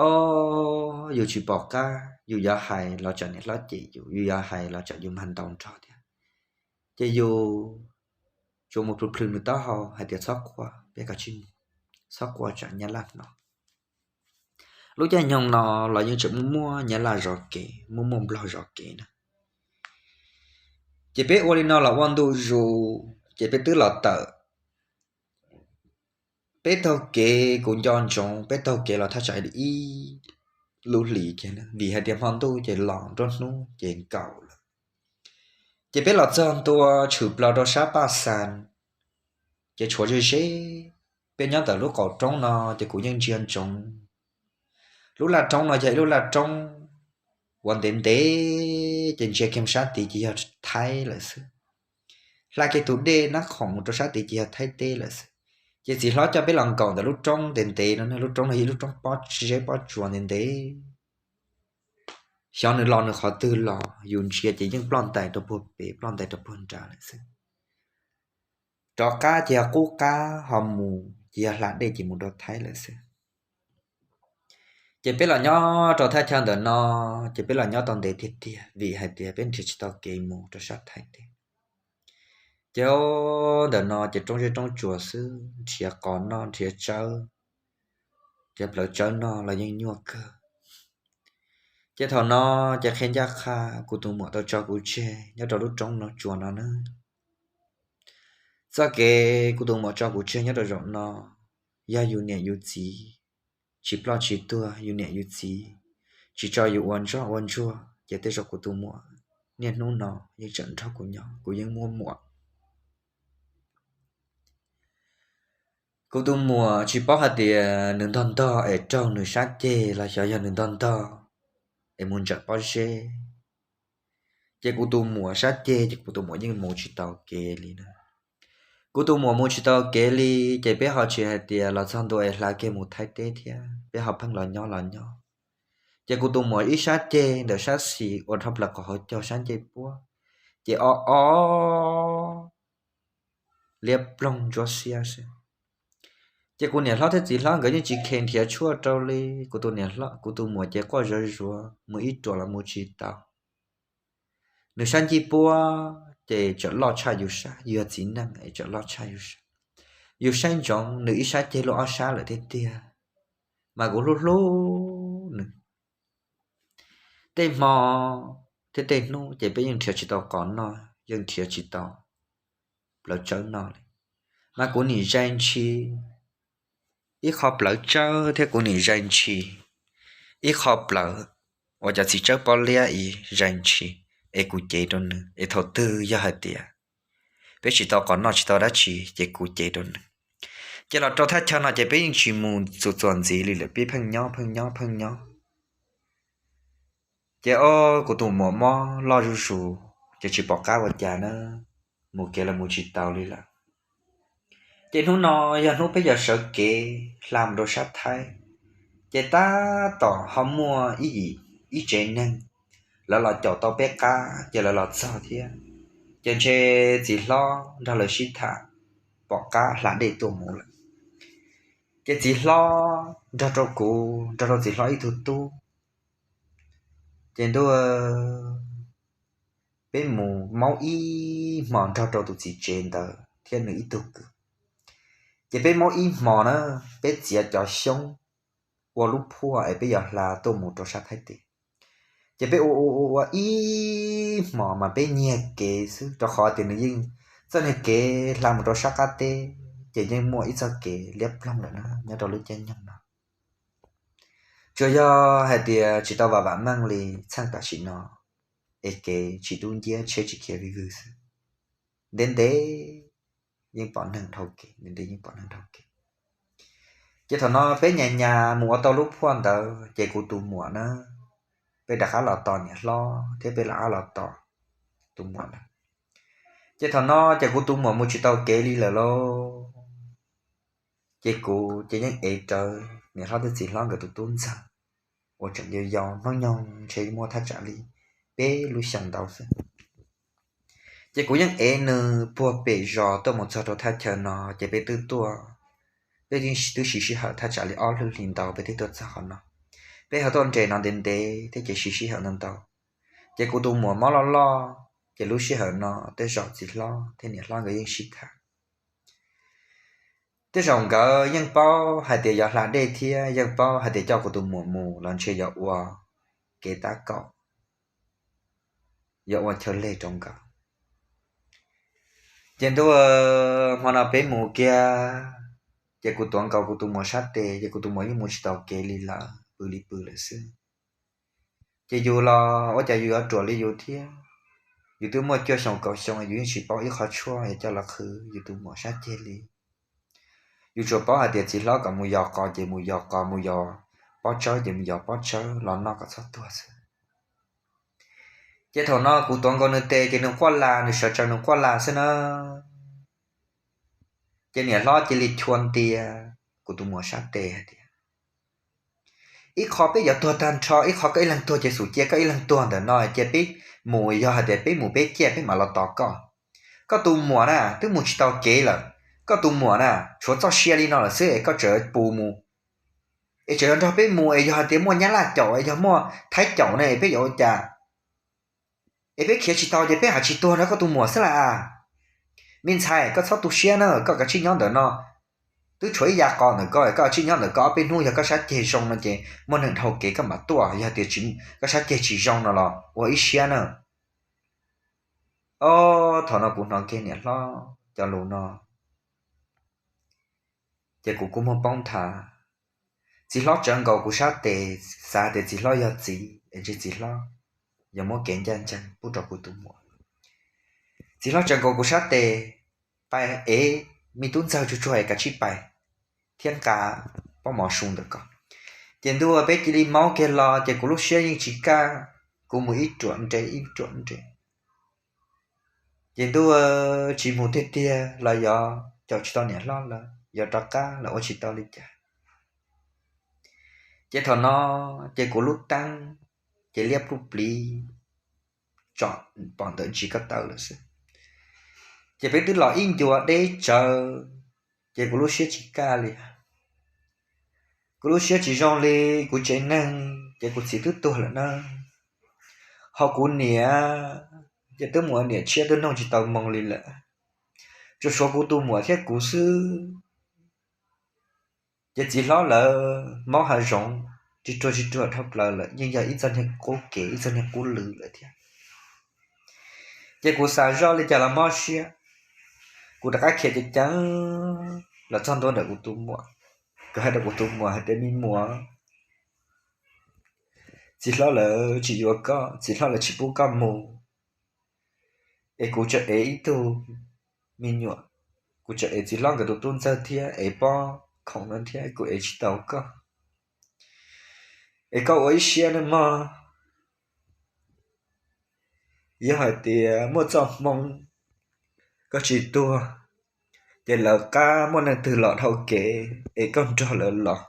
Os, yus tsis pom qab, yus yuav hais los tsam niam hlob cem yus, yus yuav hais los tsam yus mag ntaus nrog thiab. Ces yus tsuas mus plhws plhws nws taub hau hais tias txhob quaj, peb kav tsij mus, txhob quaj tsam nyab laj hnov. Lub caij nyoog no los yeej tseem muaj muaj nyab laj zov kev, muaj muaj nplog zov kev na. Ces peb ua li no los ua ntu zus ces peb twb los tawm, peb taug kev, kuv nco ntsoov peb taug kev los thaj tsam ib lub hlis kiag vim hais tias hmo ntuj ces los nruab hnub ces nkaus lawm. Ces peb los txog ntua tshwm plaws rau sab Paj Xas, ces tshuav ze ze. Peb nyob ntawm lub qaum roob no ces kuv yeej ntsia ntsoov, lub laj roob no yog ib lub laj roob uas ntev ntev ces ntsia kiag sab tid ces yog Thaib lawm xwb. Hla kiag tus dej Nab Khoom mus rau sab tid ces yog Thaib teb lawm xwb. Ces txiv hlob coj peb los nkaum ntawm lub roob ntev ntev no, lub roob no yog ib lub roob pob zeb pob tsuas ntev ntev. Xyov nws los nws qhov twg los, yus ntsia ces yeej ploj ntais rau puag pem ploj ntais rau puag nrad lawm xwb. Rov qab ces yog qub qab, ho mus ces yog hla dej ces mus rau Thaib lawm xwb. Ces peb los nyob rau thaj chaw ntawm no, ces peb los nyob tau ntev tiag tiag vim hais tias peb nrhiav tsis tau kev mus rau sab Thaib teb. Ces ntawm no ces roob zeb roob tsuas xwb, nrhiav qos noj, nrhiav tsawb, nrhiav plawv tsawb noj los yeej nyuaj kawg. Ces thaum no ces qhia ncaj qha, kuv tus muam tau tso kuv tseg nyob rau lub roob no tsuas no na. Txoj kev kuv tus muam tso kuv tseg nyob rau zaum no, yog yus niam yus txiv tsis ploj tsis tuag, yus niam yus txiv tsis tso yus ua ntsoj ua ntsuag, ces tej zaum kuv tus muam niaj hnub no yeej tseem nrog kuv nyob, kuv yeej muaj muam. Kuv tus muam tsis paub hais tias nws ntog ntog es raug nws sab ceg los xyov yog nws ntog ntog es mus ntsawm pob zeb. Ces kuv tus muam sab ceg ces kuv tus muam yeej mus tsis tau kev li na. Kuv tus muam mus tsis tau kev li, ces peb ho tsis hais tias los txog ntua es hla kiag mus Thaib teb thiab, peb ho pheej los nyob los nyob. Ces kuv tus muam ib sab ceg ntawm sab xis ua dhau plaws qhov hauv caug sab ncej puab, ces o o liab ploog ntsuab xiab xwb. Ces kuv niam hlob thiab txiv hlob nkawd yeej tsis kheev nrhiav tshuaj rau li. Kuv tus niam hlob, kuv tus muam ces quaj zuav zuav mus ib ruam los mus tsis tau. Nws sab ncej puab ces tseem loj tshaj yus sab, yus yog txiv neej es tseem loj tshaj yus sab. Yus saib ntsoov nws ib sab ceg luaj ob sab lawm tiag tiag, mas kuv hlub hlub nws. Tej hmo thiab tej hnub ces peb yeej nrhiav tsis tau qos noj, yeej nrhiav tsis tau plawv tsawb noj li, mas kuv nim zais ntshis ib qho plawv tsawb thiab kuv nim zais ntshis ib qho plawv uas cov txiv tsawb pob liab ib zais ntshis, es kuv cev rau nws es thaum twg yog hais tias peb tsis tau qos noj tsis tau dab tsi ces kuv cev rau nws. Ces los rau thaj chaw no ces peb yeej tsis mus txuas txuas ntxiv li lawm, peb pheej nyob pheej nyob pheej nyob. Ces o, kuv tus muam mob loj zuj zus, ces tsis pom qab ua cas na, mus kev los mus tsis tau li lawm. Ces hnub no yog hnub peb yuav sawv kev hla mus rau sab Thaib, ces tab tom ho muaj ib yim, ib tsev neeg, lawv los caum tau peb qab ces lawv los txog thiab. Ces ntshe txiv hlob nrog lawv sib tham, pom qab hla dej tuaj mus lawm. Ces txiv hlob nrog rau kuv, nrog rau txiv hlob ib tug tub, ces ntuj, peb mus maub ib hmos nrog rau tus txiv tsev ntawd thiab nws ib tug kwv. Ces peb maub ib hmos na, peb txiav cov xyoob ua lub phuaj es peb yuav hla tuaj mus rau sab Thaib teb. Ces peb ua ua ua ua ib hmos mas peb nyiag kev xwb, rau qhov tias nws yeej, txoj niag kev hla mus rau sab qab teb ces yeej muaj ib txoj kev liab ploog lawm na nyob rau lub caij nyoog no. Tsuas yog hais tias tsis tau vam vam meej li txheej tam sim no, es kev tsis dub nciab tsheb tsis khiav vij vwg xwb. Ntev ntev yeej pom neeg dhau kev, ntev ntev yeej pom neeg dhau kev. Ces thaum no peb nyas nyas mus ua tau lub phuaj ntawd ces kuv tus muam na, peb rov qab los tos niam hlob thiab peb rov qab los tos tus muam lawm. Ces thaum no ces kuv tus muam mus tsis tau kev li lawm lauj. Ces kuv ces yeej ev rawv niam hlob thiab txiv hlob nkawd tus tub ntxawg uas tseem yau yau hnub nyoog ntshe muaj thaj tsam li peb lub xyoo ntau xwb. Ces kuv yeej ev nws puag pem zos tuaj mus txog rau thaj chaw no ces peb twb tuaj, peb twb siv sij hawm thaj tsam li ob lub hlis ntau peb thiaj tuaj txog qhov no. Peb ho tuaj nres no ntev ntev thiab ces siv sij hawm ntau ntau. Ces kuv tus muam mob loj loj, ces lub sij hawm no tej zaum txiv hlob thiab niam hlob nkawd yeej sib tham. Tej zaum nkawd yeej paub hais tias yuav hla dej thiab yeej paub hais tias coj kuv tus muam mus los ntshe yuav ua kev tab kaum, yuav ua chaw leg rau nkawd. Ces ntuj, hmo no peb mus kiag, ces kuv tuav nkaus kuv tus muam sab tes ces kuv tus muam yeej mus tsis tau kev li lawm, pw li pw lawm xwb. Ces yus los ua cas yus yuav ruam li yus thiab. Yus twb muaj cuaj xyoo kaum xyoo yus yeej tsis paub ib qho tshuaj yuav coj los qhwv yus tus muam sab ceg li. Yus tsuas paub hais tias txiv hlob kom mus yos qos ces mus yos qos, mus yos pob tsawb ces mus yos pob tsawb los noj kom txhob tuag xwb. Ces thaum no kuv tuav nkaus nws tes ces nws quaj las, nws sawv tsees nws quaj las xwb na. Ces niam hlob cia li chua ntia kuv tus muam sab tes hais tias, ib qho peb yuav tuag tag nrho, ib qho koj ib leeg tuag ces xum cia koj ib leeg tuag ntawm no, cia peb mus, yog hais tias peb mus peb ciaj peb mam los tos koj. Koj tus muam na twb mus tsis tau kev lawm, koj tus muam na tshuav txoj sia li no lawm xwb es koj tseem pus mus, es tseem yuav nrog peb mus es yog hais tias muaj nyab laj caum es yog muaj thaib caum ne es peb yuav ua cas? Es peb khiav tsis tau ces peb hais tsis tuag rau koj tus muam xwb las. Me ntxhais, koj txhob tu siab na, koj kav tsij nyob ntawm no. Twb tshuav ib yav qos ntawm koj, koj kav tsij nyob ntawm koj ob peb hnub, yog koj sab ceg zoo no ces muaj neeg dhau kev koj mam tuaj, yog tias koj sab ceg tsis zoo no los ua ib siab na. Ob, thaum no kuv hnov kiag niam hlob cov lus no, ces kuv kuj muag poob nthav. Txiv hlob tsawv nkaus kuv sab tes, xav tias txiv hlob yog txiv es ntshe txiv hlob yuav muab kev ncaj ncees pub rau kuv tus muam. Txiv hlob tsawv nkaus kuv sab tes, pais ev me tub ntxawg tsuag tsuag es kav tsij pais thiab nqa pob mov su ntawm ko. Ces ntuj, peb cia li maub kiag los ces kuv lub siab yeej tsis kaj, kuv mus ib ruam nres ib ruam nres. Ces ntuj, tsis mus tiag tiag los yog caum tsis tau niam hlob lawv, yog rov qab los ua tsis tau li cas. Ces thaum no ces kuv lub teeb ces liab pluj pliv tsom pom ntawm ntsis ko taw lawm xwb. Ces peb twb los ib ncua deb tsawv, ces kuv lub siab tsis kaj li. Kuv lub siab tsis zoo li, kuv tsev neeg ces kuv txiv twb tuag lawm na, ho kuv niam ces twb mus ua niam tshiab twb nug tsis tau moo li lawm, tsuas tshuav kuv tus muam thiab kuv xwb. Ces txiv hlob lawv maub hav zoov tsis ruag tsis ruag dhau plaws lawm, yeej yog ib txoj niag qub kev ib txoj niag qub lw lawm thiab. Ces kuv xav zoj li cas los mob siab, kuv rov qab khiav ceev ceev los txog ntua ntawm kuv tus muam. Kuv hais rau kuv tus muam hais tias, me muam, txiv hlob lawv tsis yuav koj, txiv hlob lawv tsis pub koj mus, es kuv tseem ev ib tug me nyuam, kuv tseem ev txiv hlob nkawd tus tub ntxawg thiab ev pob khoom no thiab kuv ev tsis tau koj. Es koj ua ib siab nawb mog, yog hais tias muaj txoj hmoo koj tsis tuag, ces lawv qab muaj neeg twg los dhau kev es koj nrog lawv los.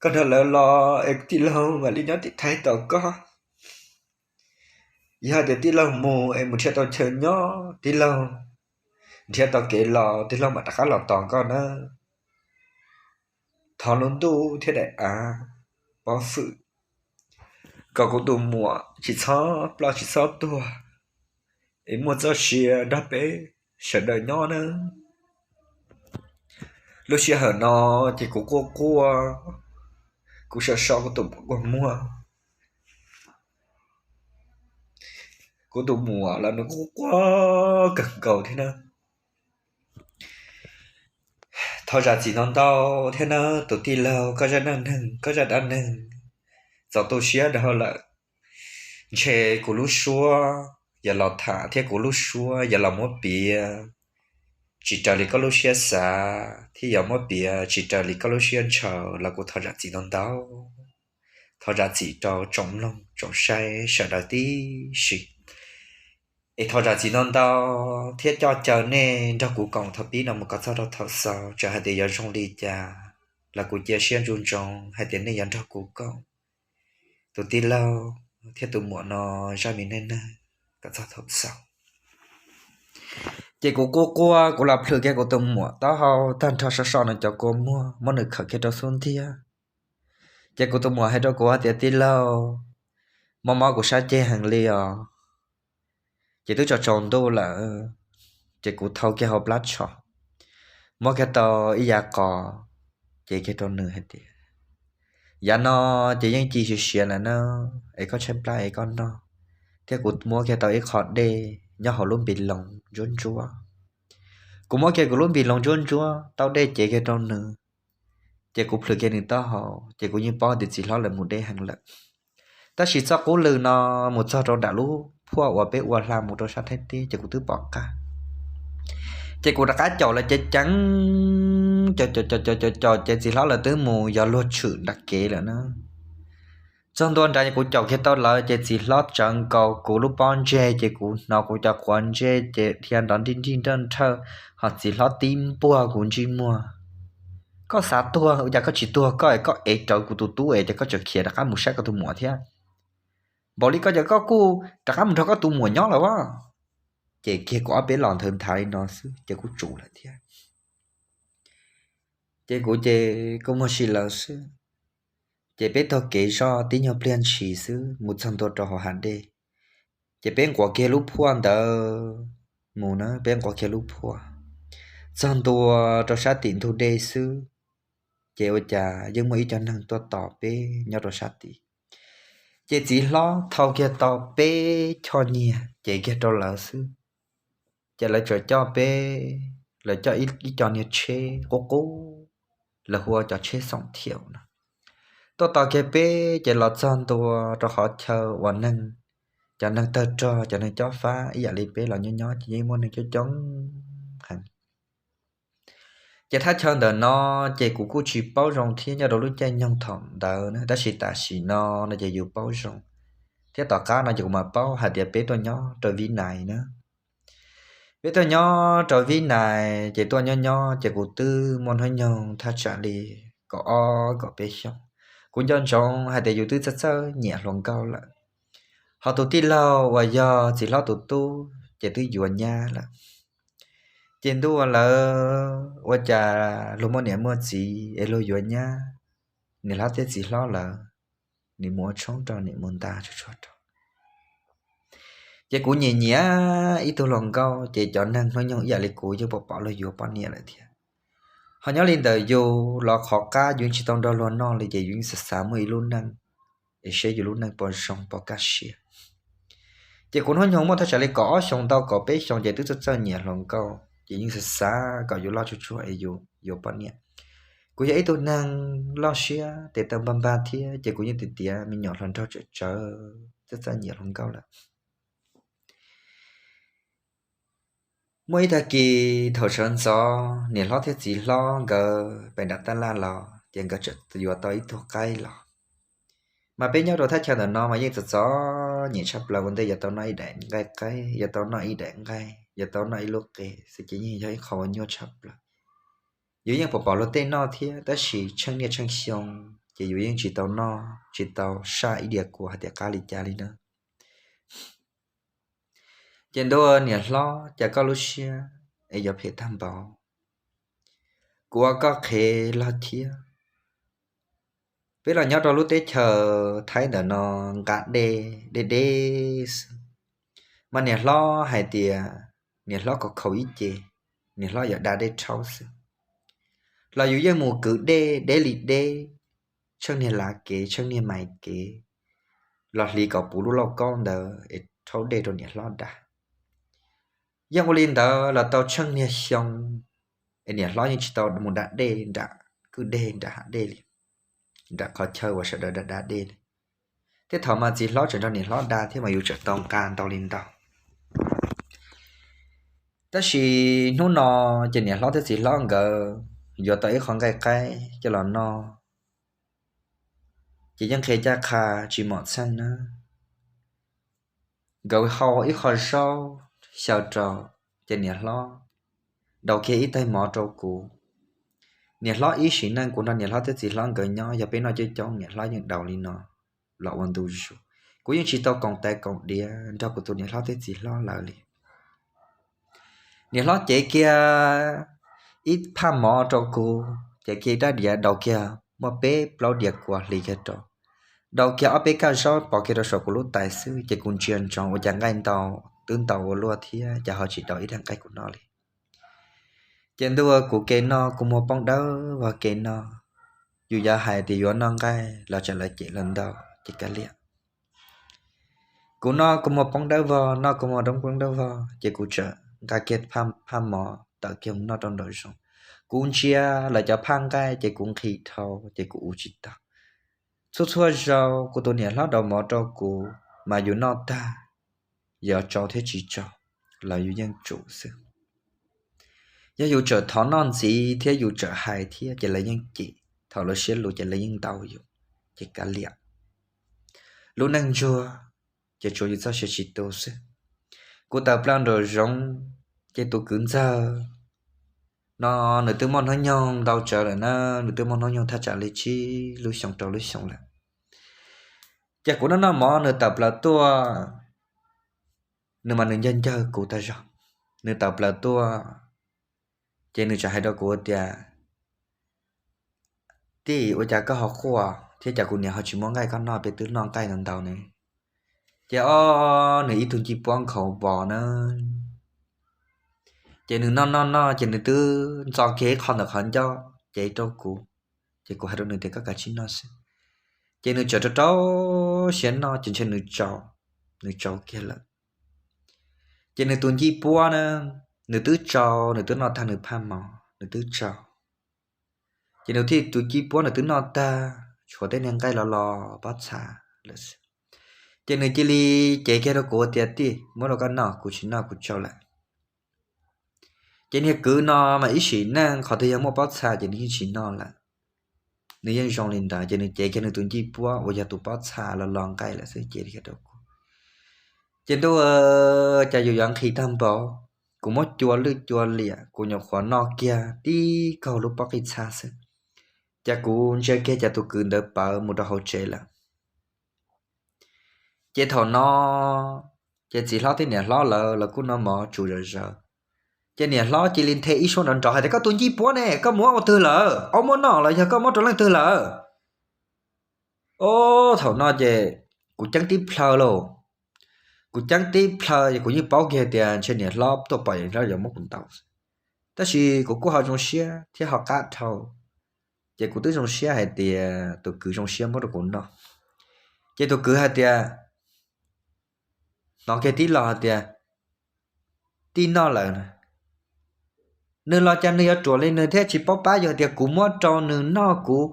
Koj nrog lawv los es tij laug mam li nyob tim Thaib tos koj. Yog hais tias tij laug mus es mus nrhiav tau chaw nyob, tij laug nrhiav tau kev los, tij laug mam rov qab los tos koj nawb. Thov lub ntuj thiab daim av pob fwm kom kuv tus muam tsis txhob ploj tsis txhob tuag, es muaj txoj sia nrog peb sawv daws nyob nawb. Lub sij hawm no ces kuv quaj quaj, kuv so so kuv tus muam kua muag. Kuv tus muam los nws quaj quaj kawg nkaus thiab na. Thov zam txim ntau ntau thiab nawb tus tij laug, koj zaj dab neeg, koj zaj dab neeg txaus tu siab dhau lawm. Ntshe kuv lub suab yuav los tham thiab kuv lub suab yuav los muab piav, tsis raws li koj lub siab xav thiab yuav muab piav tsis raws li koj lub siab ntshaw los kuv thov zam txim ntau ntau. Thov zam txim rau tsoom mloog tsoom saib sawv daws tib si. Es thov zam txim ntau ntau thiab coj caw nej nrog kuv koom thaum pib no mus kom txog rau thaum xaus, txawm hais tias yuav zoo li cas los kuv cia siab ntsoov ntsoov hais tias nej yuav nrog kuv koom tus tij laug thiab tus muam no zaj me neej neeg kom txog thaum xaus. Ces kuv quaj quaj kuv los plhws kiag kuv tus muam taub hau tag nrho, so so nws cov kua muag, muab nws khawm kiag rau xub ntiag. Ces kuv tus muam hais rau kuv hais tias, tij laug, mob mob kuv sab ceg heev li os. Ces twb tsaus tsaus ntuj lawm, ces kuv thau kiag hauv plab tsho, muab kiag tau ib yav qos, cev kiag rau nws hais tias, yav no ces yeej ci siav siav lawm na, es koj tshaib plab es koj noj. Thiab kuv muab kiag tau ib qho dej nyob hauv lub npis loos ntsuab ntsuab. Kuv muab kiag kuv lub npis loos ntsuab ntsuab tau dej cev kiag rau nws, ces kuv plhws kiag nws taub hau, ces kuv yeej paub tias txiv hlob lawv mus deb heev lawm. Tab sis txoj qub lw no mus txog rau nram lub phuaj uas peb ua hla mus rau sab Thaib teb ces kuv twb pom qab. Ces kuv rov qab caum lawv ceev ceev, caum caum caum caum caum ces txiv hlob lawv twb mus yos luag tshwm nram kev lawm na. Txog ntua nrad kuv caum kiag tau lawv ces txiv hlob tsawv nkaus kuv lub pob ntseg ces kuv hnov kuv cov quav ntsej ces dhia nrov nrij nrij nraj nrhawj, ho txiv hlob tib npuaj kuv ntsej muag. Koj xav tuag ua cas koj tsis tuag koj es koj ev rawv kuv tus tub es ces koj tseem khiav rov qab mus saib koj tus muam thiab. Npaum li koj ces koj kuj rov qab mus nrog koj tus muam nyob lawm as. Ces kiag kuv ob peb los nthawv nthav li no xwb ces kuv tsum lawm thiab. Ces kuv ces kuj muag si lawv xwb. Ces peb taug kev zoj tib nyuag pliag ntshis xwb mus txog ntua rau hauv hav dej. Ces peb nquav kiag lub phuaj ntawd mus na, peb nquav kiag lub phuaj txog ntua rau sab tim ntug dej xwb, ces ua cas yeej muaj ib co neeg tuaj tos peb nyob rau sab tid. Ces txiv hlob thau kiag tau peb choj nyiag cev kiag rau lawv xwb. Ces lawv tsuas coj peb, lawv coj ib co niag tsheb qub qub, lawv hu ua cov tsheb xoom thiaum no, tuaj tos kiag peb ces los txog ntua rau qhov chaw uas neeg, cov neeg tawg rog cov neeg cob fab ib yam li peb los nyob nyob ces yeej muaj neeg coob coob heev. Ces thaj chaw ntawm no ces kuv kuj tsis paub zoo thiab nyob rau lub caij nyoog thaum ntawd na, tab sis tam sim no no ces yus paub zoo, thiab tom qab no ces kuv mam paub hais tias peb tuaj nyob rau Vib Nais na. Peb tuaj nyob rau Vib Nais ces tuaj nyob nyob ces kuv twb muaj hnub nyoog thaj tsam li kaum ob kaum peb xyoos. Kuv nco ntsoov hais tias yus twb txawj txawj nyiam hluas nkauj lawm, ho tus tij laug uas yog txiv hlob tus tub ces twb yuav nyab lawm. Ces ntuj ua lawv ua cas luag muaj niam muaj txiv es luag yuav nyab, niam hlob thiab txiv hlob lawv, niam mus ua tshoob rau niam mus nta tsuag tsuag rau. Ces kuv nyiam nyiam ib tug hluas nkauj, ces cov neeg hnub nyoog ib yam li kuv yeej pom pom luag yuav poj niam lawm thiab. Ho nyob li ntawm yus los qhov qab yus yeej tsis tau nrog luag noj li, ces yus yeej xav xav muaj ib lub neej es seb yus lub neej puas zoo puas kaj siab. Ces kuv hnub nyoog muaj thaj tsam li kaum ob xyoos tau kaum peb xyoos ces twb txawj txawj nyiam hluas nkauj, ces yeej xav xav kom yus loj tsuag tsuag es yus yuav poj niam. Kuv yog ib tug neeg loj siab tes taw npag npag thiab, ces kuv yeej tiav tiav me nyuam hluas nraug tsawv tsawv, txawj txawj nyiam hluas nkauj lawm. Muaj ib tag kis thaum sawv ntxov niam hlob thiab txiv hlob nkawd pem nram tab laj los, ces nkawd txawm yuav tau ib tug qaib los. Mas peb nyob rau thaj chaw ntawm no mas yeej txom txom nyem tshaj plaws, ua ntej yuav tau noj ib daim nqaij qaib, yuav tau noj ib daim nqaij, yuav tau noj ib lub qe xwb ces yeej yog ib qho uas nyuaj tshaj plaws. Yus yeej pom pom luag tej noj thiab, tab sis tsheej niaj tsheej xyoo ces yus yeej tsis tau noj, tsis tau saj ib diav kua hais tias qab li cas li na. Ces ntuj, niam hlob, cas koj lub siab es yuav phem tag npaum, kuv ua koj qhev los thiab. Peb los nyob rau lub teb chaws Thaib ntawm no nqa dej deb deb xwb, mas niam hlob hais tias niam hlob kom khaus ib ce, niam hlob yuav da dej rhaub xwb. Los yus yeej mus kwv dej deb li deb, tsheej niag lav kev tsheej niag mais kev los hliv kom puv lub lauj kaub ntawd es rhaub dej rau niam hlob da. Yeej ua li ntawd los tau tsheej niag xyoo es niam hlob yeej tsis tau mus da dej nram kwj deg nram hav dej li, nram qhov chaw uas sawv daws da da dej li. Tej thaum mas txiv hlob tseem nrog niam hlob da thiab mas yus tseem tau nqa ntau li ntau. Tab sis hnub no ces niam hlob thiab txiv hlob nkawd yuav tau ib qho nqaij qaib coj los noj, ces yeej qhia ncaj qha tsis mom txheej na. Nkawd hau ib qho zaub xyaw rau, ces niam hlob daus kiag ib tais mov rau kuv. Niam hlob ib sim neej kuv nrog niam hlob thiab txiv hlob nkawd nyob, yog peb noj coob coob niam hlob yeej daus li no los ua ntu zus. Kuv yeej tsis tau koom tais koom diav nrog kuv tus niam hlob thiab txiv hlob lawv li. Niam hlob cev kiag ib phaj mov rau kuv, cev kiag ib rab diav, daus kiag muaj peb plaub diav kua hliv kiag rau, daus kiag ob peb kaj zaub pov kiag rau saum kuv lub tais xwb, ces kuv ntsia ntsoov ua cas nqaij ntau, twb ntau ua luaj thiab, cas ho tsis daus ib rab nqaij kuv noj li. Ces ntuj, kuv ke noj kuv muag poob dawb vog ke noj. Yus yog hais tias yuav noj nqaij los tsam lawv cem lawv ntau, ces kav liam. Kuv noj kuv muag poob dawb vog, noj kuv muag poob dawb vog, ces kuv txawm nqa kiag phaj mov tawm kiag mus noj rau nraum zoov. Kuv ntsia lawv cov phaj nqaij ces kuv nqhis dhau, ces kuv ua tsis tau. Txhua txhua zaus kuv tus niam hlob daus mov rau kuv mas yus noj tag, yus tsau thiab tsis tsau los yus yeej tsum xwb. Yog yus txawm thov noj ntxiv thiab yus txawm hais thiab ces lawv yeej cem, thaum lawv siab luv ces lawv yeej ntaus yus, ces kav liam. Lub neej ntsuag ces tsuav yus txoj sia tsis tu xwb. Kuv tawm plaws nraum zoov, ces tus kwv ntxawg no nws twb muaj hnub nyoog ntau tsawv lawm na, nws twb muaj hnub nyoog thaj tsam li tsib lub xyoo rau lub xyoo lawm. Ces kuv noj noj mov nws tawm plaws tuaj, nws mas nws ncawg ncawg kuv tag zog. Nws tawm plaws tuaj, ces nws txawm hais rau kuv tias, Tij, ua cas koj ho quaj thiab cas kuv niam ho tsis muab nqaij koj noj, peb twb noj nqaij ntau ntau ne? Ces ob, nws ib tug ncej puab nkhaus vos na. Ces nws noj noj noj ces nws twb ntxo kiag ib qho ntawm qhov ncauj cev rau kuv. Ces kuv hais rau nws tias koj kav tsij noj xwb. Ces nws txawm rau rau siab noj ces ntshe nws tsau, nws tsau kiag lawm. Ces nws tus ncej puab na, nws twb tsau, nws twb noj tag nws phaj mov, nws twb tsau. Ces nws thiaj tus ncej puab nws twb noj tag, tshuav tej niag nqaij los los pob txha lawm xwb. Ces nws cia li cev kiag rau kuv tias, Tij, muab rau koj noj, kuv tsis noj, kuv tsau lawm. Ces niag kwv no mas ib sim neej qhov twg yog muaj pob txha ces nws yeej tsis noj lawm. Nws yeej zoo li ntawd, ces nws cev kiag nws tus ncej puab uas yog tus pob txha los los nqaij lawm xwb cev kiag rau kuv. Ces ntuj, cas yus yuav nqhis tag npaum, kuv muab cua lwj cua liam, kuv nyuam qhuav noj kiag tib kaug lub pob qij txha xwb, cas kuv ntsia kiag cas tus kwv ntawd pawv mus rau hauv tsev lawm. Ces thaum no, ces txiv hlob thiab niam hlob lawv los kuj noj mov tsus zom zaws. Ces niam hlob cia li nthe ib suab nrov nrov hais tias, Koj tus ncej puab ne, koj muab ua twg lawm? Au, muab noj los yog koj muab rau leej twg lawm? Au, thaum no ces kuv ceeb tib plhaw lauj. Kuv ceeb tib plhaw es kuv yeej paub kiag tias ntshe niam hlob tuaj pom niam hlob yuav muab kuv ntaus. Tab sis kuv kuj ho zoo siab thiab ho qab dhau, ces kuv twb zoo siab hais tias tus kwv zoo siab muab rau kuv noj. Ces tus kwv hais tias, hnov kiag tib lo hais tias, tij noj lawm. Nws los cas nws yuav ruam li nws thiab tsis paub pab yus hais tias kuv muab rau nws noj, kuv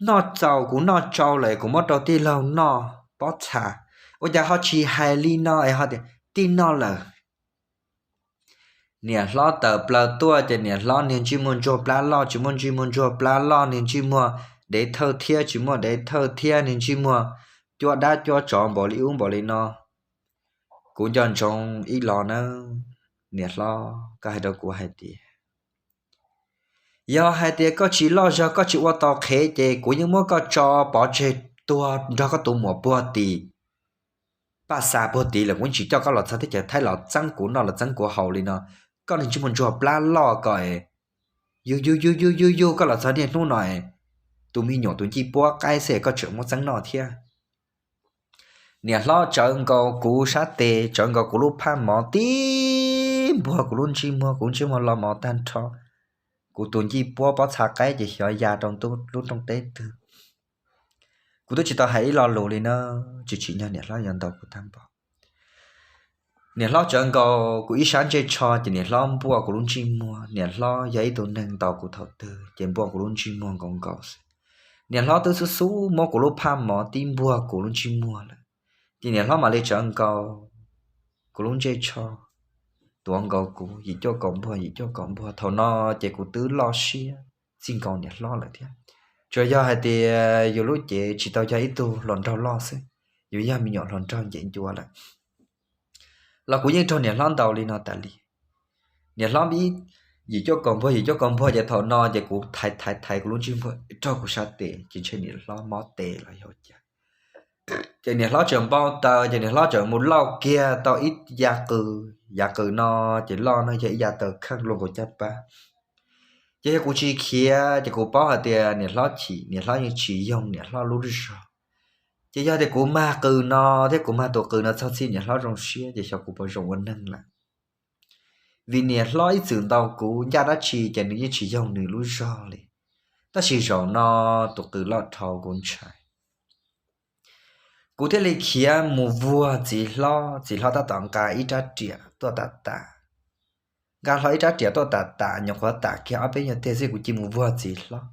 noj txaus kuv noj tsau lawm kuv muab rau tij laug noj pob txha, ua cas ho tsis hais li no es ho tias tij noj lawm. Niam hlob tawm plaws tuaj ces niam hlob niag ntsej muag ntsuag plab loj tsis muaj ntsej muag ntsuag plab loj, niag ntsej muag dev thawj thiab tsis muaj dev thawj thiab, niag ntsej muag cuab dab cuab tsov npaum li ub npaum li no. Kuv nco ntsoov ib lo nawb, niam hlob koj hais rau kuv hais tias, yog hais tias koj tsis loj zog koj tsis ua tau qhev ces kuv yeej muab koj tso pov tseg tuag nrog koj tus muam puag tim, paj xa puag tim lawm, kuv yeej tsis coj koj los txog teb chaws Thaib los txeeb kuv noj los txeeb kuv haus li no. Koj niag ntsej muag ntsuag plab loj ko es, yug yug yug yug yug yug koj los txog niaj hnub no es, tus me nyuam tus ncej puab qaib xwb koj tseem muab txeeb noj thiab. Niam hlob tsawv nkaus kuv sab tes, tsawv nkaus kuv lub phaj mov tib npuag kuv lub ntsej muag, kuv ntsej muag los mov tag nrho. Kuv tus ncej puab pob txha qaib ces xyov ya rau lub rooj teb twg. Kuv twb tsis tau hais ib lo lus li na, tsis tsim nyog niam hlob yuav ntaus kuv tag npaum. Niam hlob tsawv nkaus kuv ib sab ntsej tsho ces niam hlob npuaj kuv lub ntsej muag. Niam hlob yog ib tug neeg ntaus kuv thaum twg ces npuaj kuv lub ntsej muag nkaus nkaus xwb. Niam hlob twb xub xub muab kuv lub phaj mov tib npuag kuv lub ntsej muag lawm, ces niam hlob mam li tsawv nkaus kuv lub ntsej tsho, tuav nkaus kuv yim cuaj kaum npuag yim cuaj kaum npuag. Thaum no ces kuv twb loj siab txij nkaus niam hlob lawm thiab. Tsuas yog hais tias yus lub cev tsis tau yog ib tug hluas nraug loj xwb, yus yog me nyuam hluas nraug ncev ncua lawm. Los kuv yeej raug niam hlob ntaus li no tas li. Niam hlob ib yim cuaj kaum npuag yim cuaj kaum npuag ces thaum no ces kuv thaiv thaiv thaiv kuv lub ntsej muag raug kuv sab tes ces ntshe niam hlob mob tes los yog cas. Ces niam hlob tseem npau taws ces niam hlob tseem mus lauj kiag tau ib yav qws, yav qws no ces loj no yog ib yav taws kheej luaj nkaus caj pab. Ces yog kuv tsis khiav ces kuv paub hais tias niam hlob chim, niam hlob yeej tsis yoog niam hlob lub zog. Ces yog tias kuv mag qws no thiab kuv mag tus qws no txog txij niam hlob zoo siab ces xyov kuv puas zoo ua neeg lawm. Vim niam hlob ib txwm ntaus kuv ncaj dab tsi ces nws yeej tsis yoog nws lub zog li. Tab sis zaum no tus qws loj dhau kuv ntshai, kuv thiaj li khiav mus vuag txiv hlob. Txiv hlob tab tom nqa ib rab riam tuaj tam tam, nqa hlo ib rab riam tuaj tam tam, nyuam qhuav tam kiag ob peb nyuag teg xwb kuv cia mus vuag txiv hlob.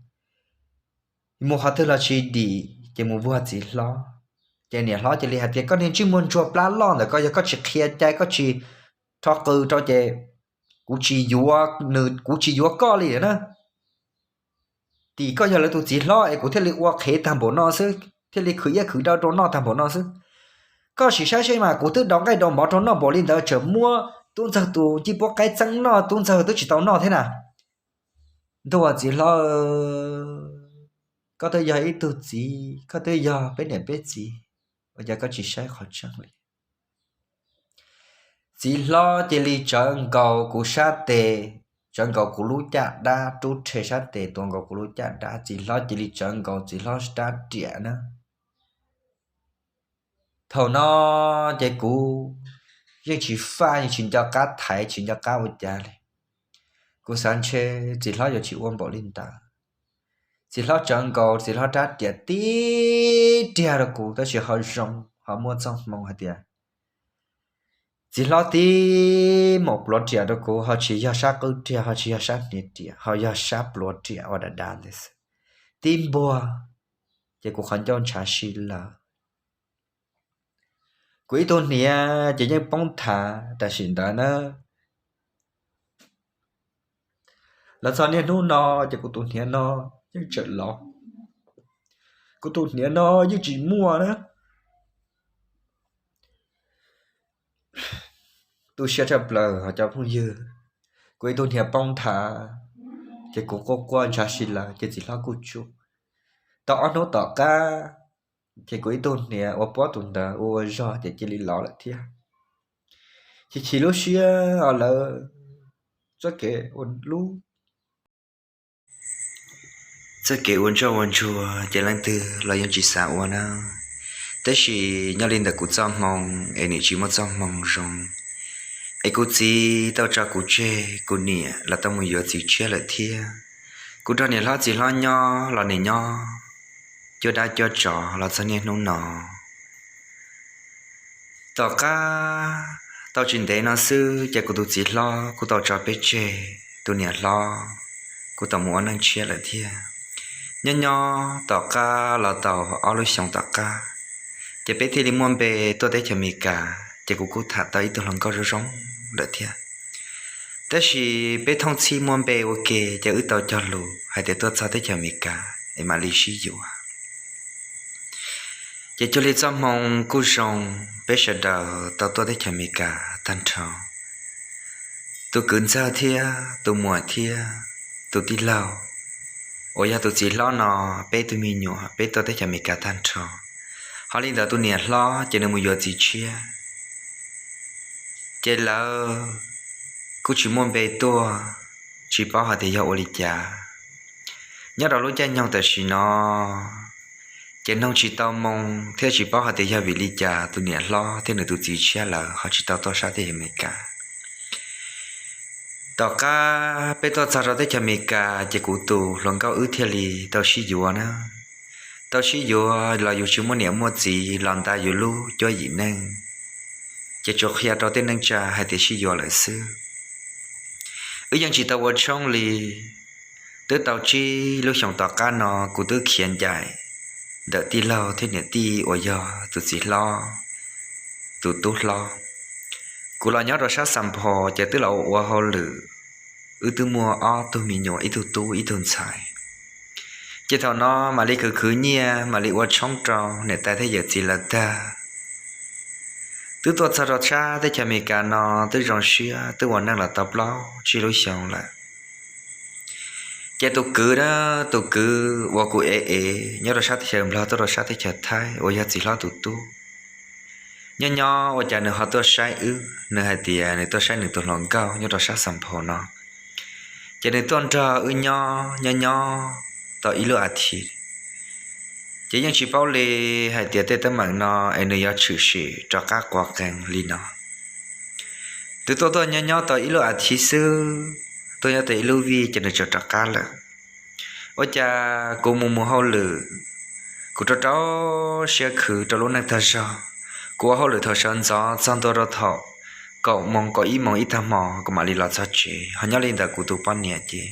Mus qhov twg los tsis dim ces mus vuag txiv hlob. Ces niam hlob cia li hais tias koj niag ntsej muag ntsuag plab loj ntawm koj, yog koj tsis qhia cai koj tsis rho qws rau ces kuv tsis yuav nws, kuv tsis yuav koj li na. Tim koj yog lawv tus txiv hlob es kuv thiaj li ua qhev tag npaum no xwb, thiaj li khwv iab khwv daw rau noj tag npaum no xwb. Koj sim saib seb mas kuv twb daus nqaij daus mov rau noj npaum li ntawd tseem muab tub ntxawg tus ncej puab qaib txeeb noj, tub ntxawg twb tsis tau noj thiab na. Ntuj, txiv hlob, koj twb yog ib tug txiv, koj twb yog peb niam peb txiv, ua cas koj tsis saib qhov tseeb li? Txiv hlob cia li tsawv nkaus kuv sab tes, tsawv nkaus kuv lub caj dab, rub rhe sab tes tuav nkaus kuv lub caj dab. Txiv hlob cia li tsawv nkaus txiv hlob rab riam na. Thaum no ces kuv yeej tsis faj, yeej tsis nco qab thaiv, tsis nco qab ua cas li. Kuv xav ntshe txiv hlob yuav tsis ua npaum li ntawd. Txiv hlob tsawv nkaus txiv hlob rab riam tib riag rau kuv, tab sis ho zoo ho muaj txoj hmoo hais tias txiv hlob tib maum pluav riam rau kuv, ho tsis yog sab qwb riam, ho tsis yog sab hniav riam, ho yog sab pluav riam ua dav dav ntawd xwb. Tib npuag ces kuv qhov ncauj ntshav si lawm. Kuv ib tug hniav ces yeej poob thav tam sim ntawd na. Los txog niaj hnub no ces kuv tus hniav no yeej tseem los, kuv tus hniav no yeej tsis muaj na. Tu siab tshaj plaws os cov phooj ywg. Kuv ib tug hniav poob thav, ces kuv quaj quaj ntshav si lawm ces txiv hlob kuj tsuj. Tau ob hnub tom qab, ces kuv ib tug hniav uas puab tus ntawd ua ua zog ces cia li los lawm thiab. Chim chim lub siab os lawv, txoj kev ua lub, txoj kev ua ntsoj ua ntsuag ces leej twg los yeej tsis xav ua na. Tab sis nyob li ntawm kuv txoj hmoo es nws tsis muaj txoj hmoo zoo, es kuv txiv tau tso kuv tseg, kuv niam los tau mus yuav txiv tshiab lawm thiab. Kuv nrog niam hlob txiv hlob nyob los niam nyob cuab dab cuab tsov los txog niaj hnub no. Tom qab tau tsis ntev no xwb ces kuv tus txiv hlob kuj tau tso peb tseg, tus niam hlob kuj tau mus ua neej tshiab lawm thiab. Nyob nyob tom qab los tau ob lub xyoos tom qab, ces peb thiaj li muaj npe tuaj teb chaws Amelikas, ces kuv kuj tham tau ib tug hluas nkauj zoo zoo lawm thiab. Tab sis peb thooj txhij muaj npe ua ke ces wb tau cog lus hais tias tuaj txog teb chaws Amelikas es mam li sib yuav. Ces cuag li txoj hmoo kuj zoo, peb sawv daws tau tuaj teb chaws Amelikas tag nrho. Tus kwv ntxawg thiab tus muam thiab tus tij laug uas yog tus txiv hlob no, peb tug me nyuam peb tuaj teb chaws Amelikas tag nrho. Ho li ntawd tus niam hlob ces nws mus yuav txiv tshiab, ces lawv kuj tsis muaj npe tuaj, tsis paub hais tias yog ua li cas. Nyob rau lub caij nyoog tam sim no ces noog tsis tau moo thiab tsis paub hais tias yog vim li cas tus niam hlob thiab nws tus txiv tshiab lawv ho tsis tau tuaj sab teb chaws Amelikas. Tom qab peb tuaj txog rau teb chaws Amelikas ces kuv tus hluas nkauj wb thiaj li tau sib yuav na. Tau sib yuav los yus tsis muaj niam muaj txiv los nta yus lub cuab yim neej, ces tsuas qhia rau tej neej tsa hais tias sib yuav lawm xwb. Wb yeej tsis tau ua tshoob li. Twb tau tsib lub xyoos tom qab no kuv twb khiav ncaim ntawm tij laug thiab niam tij uas yog tus txiv hlob tus tub hlob. Kuv los nyob rau sab Xas Phos ces twb los ua hauj lwm, wb twb muaj ob tug me nyuam, ib tug tub ib tug ntxhais. Ces thaum no mam li khwv khwv nyiaj mam li ua tshoob rau niam tais thiab yawm txiv lawv tag. Twb tuaj txog rau sab teb chaws Amelikas no twb zoo siab, twb ua neej los tau plaub tsib lub xyoos lawm. Ces tus kwv na, tus kwv uas kuv ev ev nyob rau sab teb chaws Nplog tuaj rau sab teb chaws Thaib uas yog txiv hlob tus tub, nyob nyob ua cas nws ho tuaj saib wb, nws hais tias nws tuaj saib nws tus hluas nkauj nyob rau sab Xas Phos no. Ces nws tuaj nrog wb nyob nyob nyob tau ib lub as thiv, ces yeej tsis paub li hais tias tej teeb meem no es nws yuav tshwm sim rov qab quav qees li no. Twb tuaj tuaj nyob nyob tau ib lub as thiv xwb, tuaj nyob tau ib lub vij ces nws tseem rov qab lawm. Ua cas kuv mus mus hauj lwm, kuv rau rau siab khwv rau lub neej tag zog. Kuv ua hauj lwm thaum sawv ntxov txog ntua rau thaum kaum moos kaum ib moos ib tag hmo kuv mam li los txog tsev. Ho nyob li ntawd kuv tus poj niam ces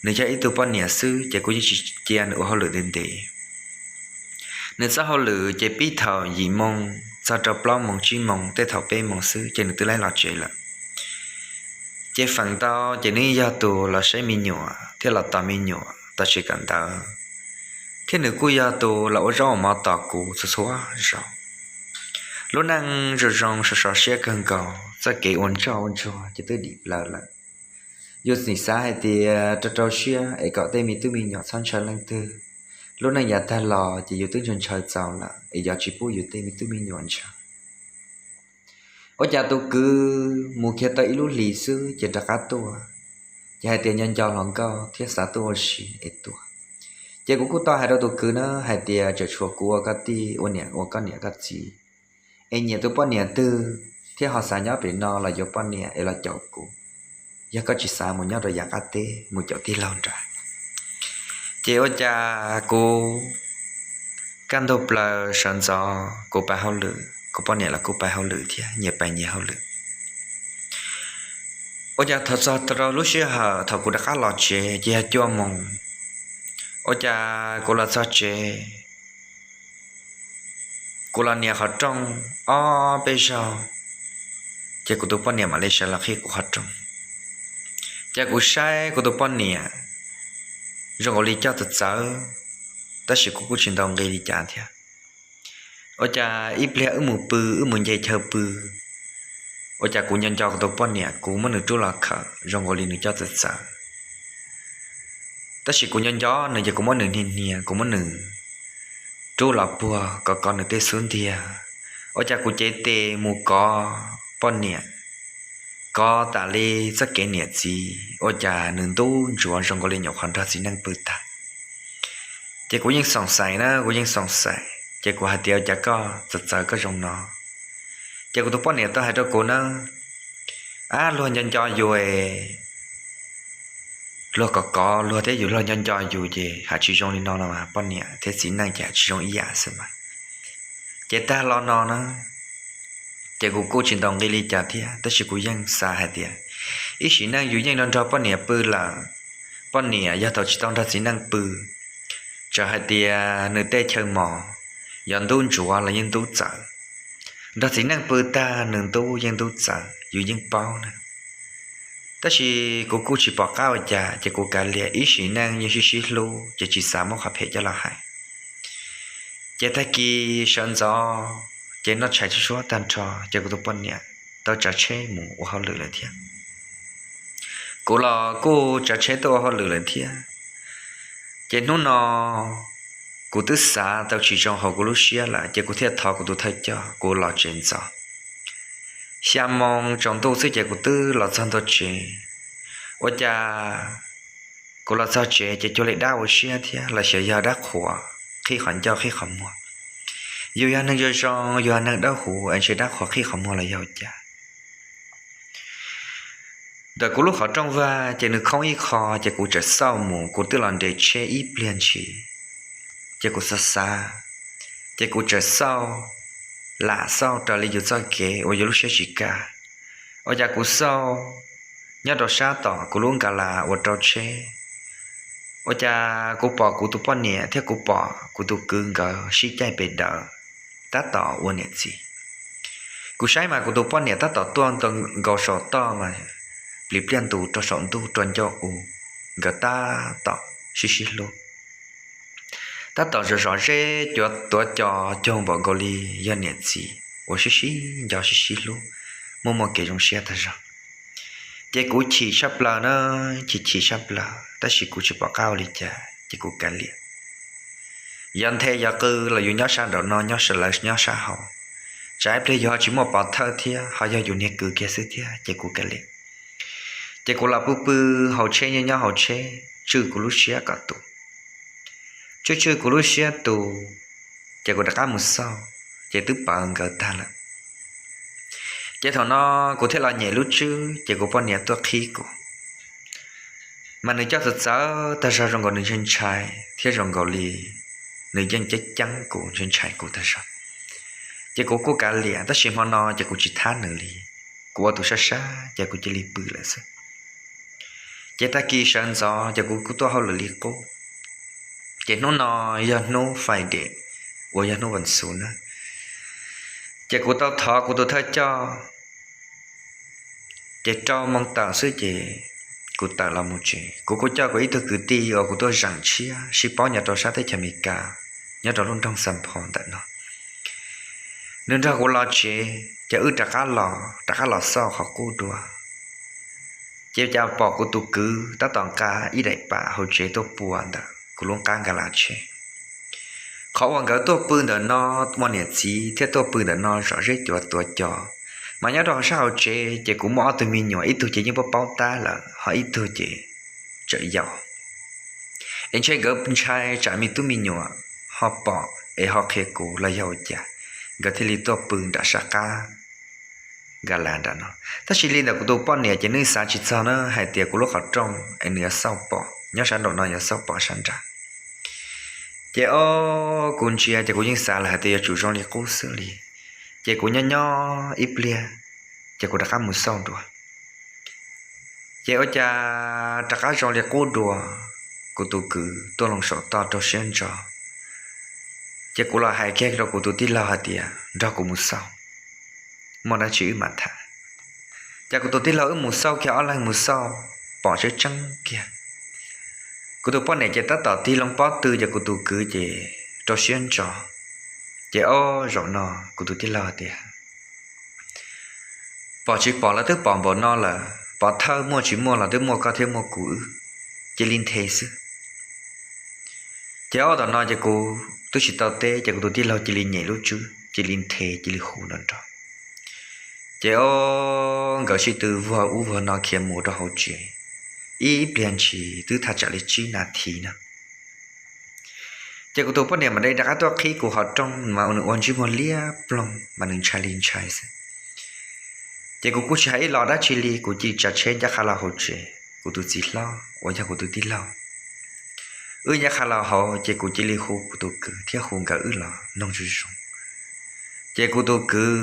nws yog ib tug poj niam xwb ces kuv yeej tsis cia nws ua hauj lwm ntev ntev. Nws txoj hauj lwm ces pib thaum yim moos txog rau plaub moos tsib moos, tej thaum peb moos xwb ces nws twb laib los tsev lawm. Ces feem ntau ces nws yog tus los saib me nyuam thiab los tos me nyuam tom tsev kawm ntawv, thiab nws kuj yog tus los ua zaub ua mov tos kuv txhua txhua zaus. Lub neej zoo zoo sov sov siab kawg nkaus, txoj kev ua ntsoj ua ntsuag ces twb dim plaws lawm. Yus nim xav hais tias rau rau siab es kom tej me tub me nyuam txhob ntshaw leej twg. Lub neej yav tag los ces yus twb ntshaw ntshaw txaus lawm es yuav tsis pub yus tej me tub me nyuam ntshaw. Ua cas tus kwv mus kiag tau ib lub hlis xwb ces rov qab tuaj, ces hais tias nco nco hluas nkauj thiab xav tuaj ua si es tuaj. Ces kuv kuj tau hais rau tus kwv na hais tias tseem tshuav kuv ua koj tij ua niam ua koj niam koj txiv, es nyiam tus poj niam twg thiab ho xav nyob pem no los yuav poj niam es los caum kuv. Yog koj tsis xav mus nyob rau yav qab teb mus caum tij laug nrad. Ces ua cas kuv kaj ntug plaws sawv ntxov kuv pais hauj lwm, kuv poj niam los kuj pais hauj lwm thiab, nyias pais nyias hauj lwm. Ua cas thaum txog rau lub sij hawm thaum kuv rov qab los tsev ces yog cuaj moos. Ua cas kuv los txog tsev, kuv los nias qhov rooj ob peb zaug, ces kuv tus poj niam mam li sawv los qhib kuv qhov rooj. Ces kuv saib kuv tus poj niam zoo nkaus li coj txawv txawv, tab sis kuv kuj tsis ntaus nqi li cas thiab. Ua cas ib pliag wb mus pw, wb mus nce chaw pw, ua cas kuv nco nco kuv tus poj niam, kuv muab nws rub los khawm zoo nkaus li nws coj txawv txawv. Tab sis kuv nco nco nws ces kuv muab nws hnia hnia, kuv muab nws rub los puag kov kov nws tej xub ntiag. Ua cas kuv cev tes mus kov poj niam, kov tas li txoj kev niam txiv, ua cas nws ntub ntsuav zoo nkaus li nyuam qhuav nrog txiv neej pw tag. Ces kuv yeej xoom xaim na, kuv yeej xoom xaim, Ces kuv hais tias, Ua cas koj txawv txawv koj zoo no? Ces kuv tus poj niam tau hais rau kuv na, Ab, luag nco nco yus, luag kov kov luag thiab yus, luag nco nco yus ces hais tsis zoo li no no mas, poj niam thiab txiv neej ces hais tsis zoo ib yam xwb mas. Ces tag lo no na, ces kuv kuj tsis ntaus nqi li cas thiab, tab sis kuv yeej xav hais tias ib sim neej yus yeej nrog nrog poj niam pw lawm, poj niam yog thaum tsis tau nrog txiv neej pw, txawm hais tias nws tej chaw mos yog ntub ntsuav los yeej ntub txawv, nrog txiv neej pw tag nws ntub yeej ntub txawv, yus yeej paub na. Tab sis kuv kuj tsis pom qab ua cas, ces kuv kav liam, ib sim neej yeej sib sib hlub ces tsis xav muab qhov phem coj los hais. Ces tag kis sawv ntxov ces noj tshais tsuag tsuag tag nrho, ces kuv tus poj niam tau tsav tsheb mus ua hauj lwm lawm thiab. Kuv los kuj tsav tsheb tuaj ua hauj lwm lawm thiab. Ces hnub no kuv twb xav tau tsis zoo hauv kuv lub siab lawm, ces kuv thiaj thov kuv tus thawj coj kuv los tsev ntxov. Xya moo tsaus ntuj xwb ces kuv twb los txog ntua tsev. Ua cas kuv los txog tsev ces cuag li dab ua siab thiab los xyov yog dab qhuas qhib qhov ncauj qhib qhov muag. Yus yog neeg zoo zoo, yus yog neeg dawb huv es ntshe dab qhuas qhib qhov muag los yog ua cas. Ntawm kuv lub qhov rooj vag ces nws khoob ib qho, ces kuv txawm xauj mus, kuv twb los nres tsheb ib pliag ntshis, ces kuv xav xav, ces kuv txawm xauj, lam xauj raws li yus txoj kev uas yus lub siab tsis kaj. Ua cas kuv xauj nyob rau sab tom kuv lub nkas las uas rau tsheb, ua cas kuv pom kuv tus poj niam thiab kuv pom kuv tus kwv nkawd sib caij pes daws tab tom ua niam txiv. Kuv saib mas kuv tus poj niam tab tom tuaj nkaus saum toj mas plis pliaj ntus rau saum ntuj rau ncauj u, nkawd tab tom sib sib hlub, tab tom zom zom zeb cuav tuav cos cuag npaum nkaus li yog niam txiv uas sib sib nco sib sib hlub, muaj muaj kev zoo siab tag zog. Ces kuv chim tshaj plaws na, chim chim tshaj plaws, tab sis kuv tsis pom qab ua li cas ces kuv kav liam. Yog nthe yog qw los yus nyob sab nraum no, nyob sab lawv nyob sab hauv, tsam ib pliag yus ho tsis muaj pov thawj thiab ho yog yus niag kwv kiag xwb thiab, ces kuv kav liam. Ces kuv los pw pw hauv tsheb, nyob nyob hauv tsheb, tswj kuv lub siab kom tu. Tswj tswj kuv lub siab tu, ces kuv rov qab mus xauj, ces twb pawv nkawd tag lawm. Ces thaum no kuv thiaj los nyem lub tswb, ces kuv poj niam tuaj qhib kuv. Mas nws coj txawv txawv tag zog, zoo nkaus nws ntshai ntshai thiab zoo nkaus li nws yeej ceeb ceeb kuv, ntshai ntshai kuv tag zog. Ces kuv kuj kav liam, tab sis hmo no ces kuv tsis thab nws li, kuv ua tus sab sab ces kuv cia li pw lawm xwb. Ces tag kis sawv ntxov ces kuv kuj tuaj hauj lwm li qub. Ces hnub no yog hnub Friday, uas yog hnub vas xuv na, ces kuv tau thov kuv tus thawj coj, ces rau moo tawm xwb ces kuv tawm los mus tsev. Kuv kuj coj kuv ib tug kwv tij uas kuv tuaj zeem tshiab sib paub nyob rau sab teb chaws Amelikas, nyob rau lub nroog Xas Phos ntawm no. Nws nrog kuv los tsev, ces wb rov qab los, rov qab los xauj qhov qub dua. Ces cas pom kuv tus kwv tab tom nqa ib daim pam hauv tsev tuaj pw ntawm kuv lub qab nkas las tsheb. Qhov uas nkawd tuaj pw ntawm no, ua niam txiv thiab tuaj pw ntawm no zom zeb cuav tuav cos, mas nyob rau sab hauv tsev ces kuv muaj ob tug me nyuam, ib tug ces yeej paub paub tab lawm, ho ib tug ces tseem yau. Es ntshe nkawd ntshai tsam me tub me nyuam ho pom es ho qhia kuv los yog ua cas, nkawd thiaj li tuaj pw nram sab qab nkas las nram no. Tab sis li ntawm kuv tus poj niam ces nws xav tsis txog na, hais tias kuv lub qhov rooj es nws yuav xauj pom nyob sab nraum no yuav xauj pom sab nrad. Ces o, kuv ntsia ces kuv yeej xav lawm hais tias yuav tsum zoo li qub xwb li. Ces kuv nyob nyob ib pliag, ces kuv rov qab mus xauj dua. Ces ua cas rov qab zoo li qub dua, kuv tus kwv tuaj loo saum toj rau siab ntso. Ces kuv los hais kiag rau kuv tus tij laug hais tias nrog kuv mus xauj, muaj dab tsi wb mam tham. Ces kuv tus tij laug wb mus xauj kiag, ob leeg mus xauj, pom tseeb tseeb kiag. Kuv tus poj niam ces tab tom tig loo pob tw, ces kuv tus kwv ces rau siab ntso. Ces o, zaum no kuv tus tij laug tias pom tsis pom los twb pom npaum no lawm, pov thawj muaj tsis muaj los twb muaj koj thiab muaj kuv wb, cia li nthe xwb. Ces o, tam no ces kuv twb tsis tau teb, ces kuv tus tij laug cia li nyem lub tswb, cia li nthe, cia li hu nrov nrov. Ces o, nkawd sib tw vuag ub vuag no khiav mus rau hauv tsev, ib pliag ntshis twb thaj tsam li tsib nas this no. Ces kuv tus poj niam mam li rov qab tuaj qhib kuv qhov rooj mas nws ua ntsej muag liab ploog mas nws ntshai li ntshai xwb. Ces kuv kuj tsis hais ib los dab tsi li, kuv cia li tsav tsheb ncaj qha los hauv tsev, kuv tus txiv hlob uas yog kuv tus tij laug, wb ncaj qha los hauv ces kuv cia li hu kuv tus kwv thiab hu nkawd wb los mloog zoo zoo. Ces kuv tus kwv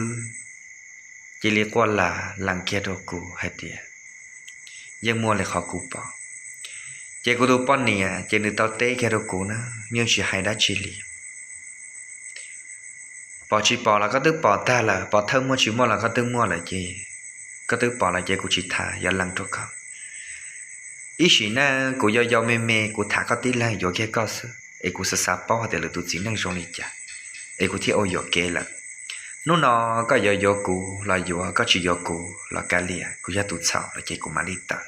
cia li quaj las lees kiag rau kuv hais tias, yeej muaj li qhov kuv pom. Ces kuv tus poj niam ces nws tau teb kiag rau kuv na, yeej tsis hais dab tsi li. Pom tsis pom los koj twb pom tag lawm, pov thawj muaj tsis muaj los koj twb muaj lawm ces, koj twb pom lawm ces kuv tsis tham, yuav lees rau koj. Ib sim neej kuv yau yau me me kuv tham koj tib leeg yuav kiag koj xwb es kuv xav xav paub hais tias lwm tus txiv neej zoo li cas es kuv thiaj ua yuam kev lawm. Hnub no koj yuav yuav kuv los yuav, koj tsis yuav kuv los kav liam, kuv yog tus txhaum lawm ces kuv mam li tawm.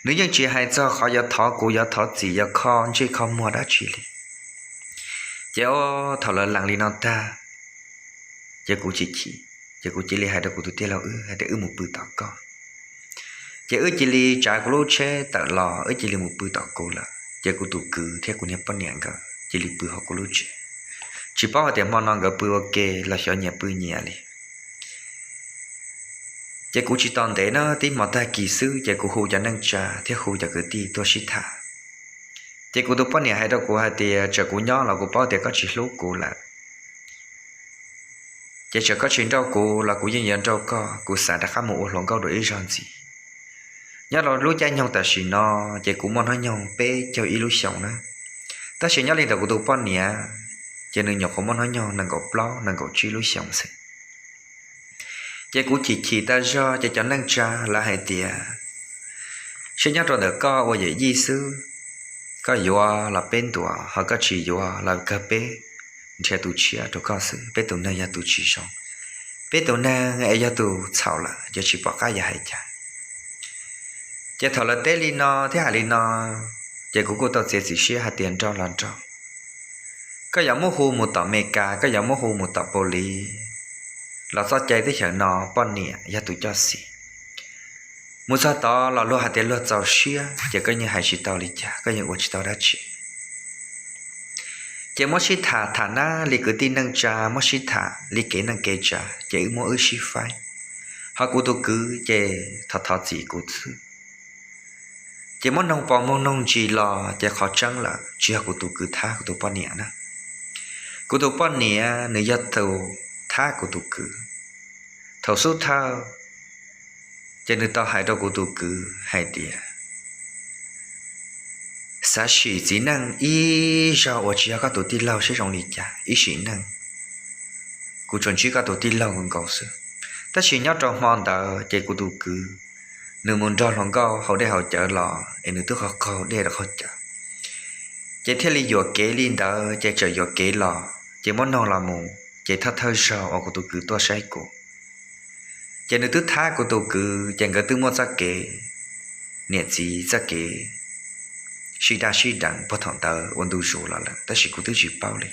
Nws yeej tsis hais txog qhov yuav thov kuv, yuav thov txim, yuav kho ntsej kho muag dab tsi li. Ces thaum lawv lees li no tag, ces kuv chim chim, ces kuv cia li hais rau kuv tus tij laug wb hais tias wb mus pw tom koj. Ces wb cia li tsav kuv lub tsheb tawm los wb cia li mus pw tom kuv lawm, ces kuv tus kwv thiab kuv niag poj niam nkawd cia li pw hauv kuv lub tsev. Tsis paub hais tias hmo no nkawd pw ua ke los xyov nyias pw nyias li. Ces kuv tsis tos ntev na, tib hmo tag kis xwb ces kuv hu cov neej tsa thiab hu cov kwv tij tuaj sib tham. Ces kuv tus poj niam hais rau kuv hais tias txawm kuv nyob los kuv paub tias koj tsis hlub kuv lawm, ces txawm koj tsis nrauj kuv los kuv yeej yuav nrauj koj, kuv xav rov qab mus ua hluas nkauj dua ib zaug ntxiv. Nyob rau lub caij nyoog tam sim no ces kuv muaj hnub nyoog peb caug ib lub xyoos na, tab sis nyob li ntawm kuv tus poj niam ces nws nyuam qhuav muaj hnub nyoog nees nkaum plaub nees nkaum tsib lub xyoos xwb. Ces kuv chim chim tag zog ces cov neej tsa lawv hais tias, seb nyob rau ntawm koj ua yawm yij xwb, koj yuav los peb ntuas, ho koj tsis yuav los kawg peb nrhiav tus tshiab rau koj xwb, peb tus neeg yog tus tsis zoo, peb tus neeg es yog tus txhaum lawm ces tsis pom qab yuav hais cas. Ces thaum lawv teb li no thiab hais li no, ces kuv kuj tau txiav txim siab hais tias nrauj los nrauj. Koj yuav muab hu mus tom Meskas, koj yuav muab hu mus tom paus liv los txoj cai teb chaws no poj niam yog tus coj xis. Mus txog tod los luag hais tias luag txaus siab ces koj yeej hais tsis tau li cas, koj yeej ua tsis tau dab tsi. Ces muab sib tham tham na li kwv tij neej tsa muab sib tham li kev neej kev tsa ces wb muab wb sib faib. Ho kuv tus kwv ces thov thov txim kuv xwb. Ces muab noog pos muag noog ntsis los ces qhov tseeb lawm tsis yog kuv tus kwv thab kuv tus poj niam na. Kuv tus poj niam nws yog tus thab kuv tus kwv. Thaum xub thawj ces nws tau hais rau kuv tus kwv hais tias, xav sim txiv neej ib zaug uas tsis yog koj tus tij laug seb zoo li cas, ib sim neej kuv tsuas ntsib koj tus tij laug nkaus xwb. Tab sis nyob rau hmo ntawd ces kuv tus kwv nws mus nrog hluas nkauj haus dej haus cawv los es nws twb qaug qaug dej rau qaug cawv, ces thiaj li yuam kev li ntawd ces txawm yuam kev los ces muab noog los mus ces thawj thawj zaug uas kuv tus kwv tuaj saib kuv ces nws twb thab kuv tus kwv ces nkawd twb muaj txoj kev niam txiv txoj kev sib daj sib deev puag thaum ntawd ua ntu zus los lawm tab sis kuv twb tsis paub li.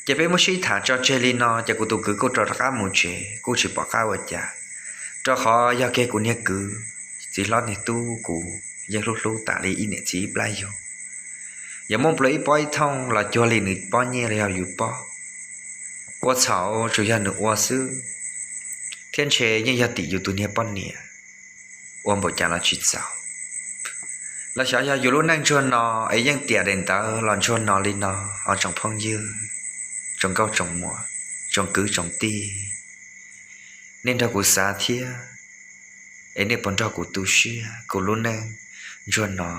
Ces peb muab sib tham tso tseg li no ces kuv tus kwv kuj rov rov qab mus tsev kuj tsis pom qab ua cas, rau qhov yog kiag kuv niag kwv txiv hlob niag tub kuv yeej hlub hlub tas li ib niam txiv ib plab yug. Yog muaj nplua ib pob ib thooj los cuag li nws pob nyiaj los yog yus pob. Ua txhaum tsuas yog nws ua xwb, thiab ntshe yeej yog tim yus tus niag poj niam ua npaum cas los tsis txaus. Los xyov yog yus lub neej ntsuag no es yeej tiam daim ntawv los ntsuag no li no. Os tsoom phooj ywg, tsoom nkauj tsoom muam, tsoom kwv tsoom tij, nej nrog kuv xav thiab, es nej puas nrog kuv tu siab kuv lub neej ntsuag no?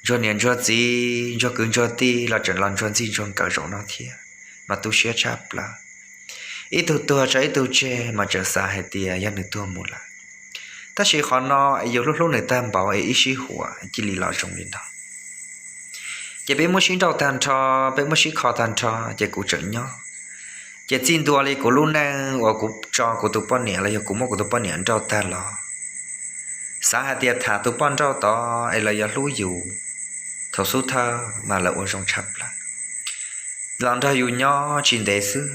Ntsuag niam ntsuag txiv ntsuag kwv ntsuag tij los tseem los ntsuag ntxij ntsuag nkawm zaum no thiab, mas tu siab tshaj plaws. Ib tug tuag tso ib tug tseg mas tseem xav hais tias yog nws tuag mus lawm. Tab sis qhov no es yus hlub hlub nws tag npaum es ib sij huam cia li los zoo li no. Ces peb muab sib nrauj tag nrho, peb muab sib kho tag nrho ces kuv tseem nyob. Ces txij ntua li kuv lub neej uas kuv tso kuv tus poj niam los yog kuv muab kuv tus poj niam nrauj tag los, xav hais tias tham tus poj nrauj tod es lawv yuav hlub yus. Thaum xub thawj mas lawv ua zoo tshaj plaws, los nrog yus nyob tsis ntev xwb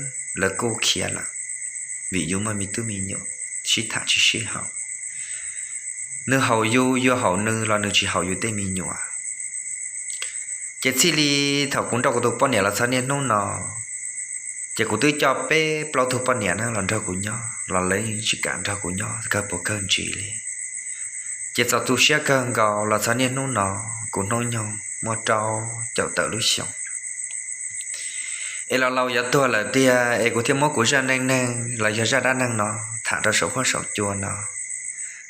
lawv kuj khiav lawm, vim yus muaj me tub me nyuam, sib tham tsis sib haum. Nws haum yus, yus haum nws los nws tsis haum yus tej me nyuam. Ces txij li thaum kuv nrauj kuv tus poj niam los txog niaj hnub no, ces kuv twb coj peb plaub tug poj niam na los nrog kuv nyob los lawv tsis kam nrog kuv nyob kawg puas kawg ntsis li. Ces txaus tu siab kawg nkaus los txog niaj hnub no, kuv hnub nyoog muaj rau caum tawm lub xyoo es los laus yuav tuag lawm tiag es kuv thiaj muab kuv zaj neej neeg los yog zaj dab neeg no tham rau saum huab saum cua no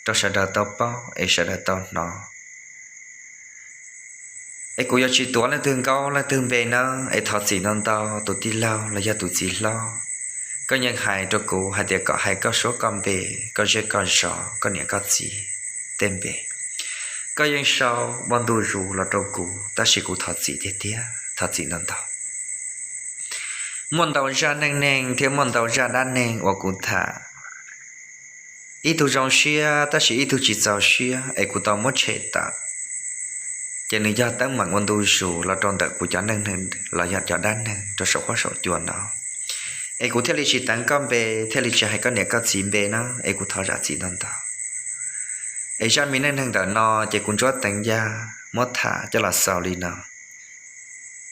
rau sawv daws tau paub es sawv daws tau hnov. Es kuv yuav tsis tuav leej twg nkaub leej twg npe na, es thov txim ntau ntau tus tij laug los yog tus txiv hlob. Koj yeej hais rau kuv hais tias kom hais koj suab koj npe, koj zej koj zos, koj niam koj txiv tej npe. Koj yeej sau ua ntu zus los rau kuv, tab sis kuv thov txim tiag tiag, thov txim ntau ntau. Muaj ntau zaj neej neeg thiab muaj ntau zaj dab neeg uas kuv tham, ib tug zoo siab tab sis ib tug tsis txaus siab es kuv tau muab tshem tawm. Ces nws yog teeb meem ua ntu zus los rau ntawm kuv cov neej neeg los yog cov dab neeg rau saum huab saum cua no. Es kuv thiaj li tsis teev koj npe, thiaj li tsis hais koj niam koj txiv npe na, es kuv thov zam txim ntau ntau. Es zaj me neej neeg ntawm no ces kuv ntsuab teev yaj muab tham coj los xaus li no.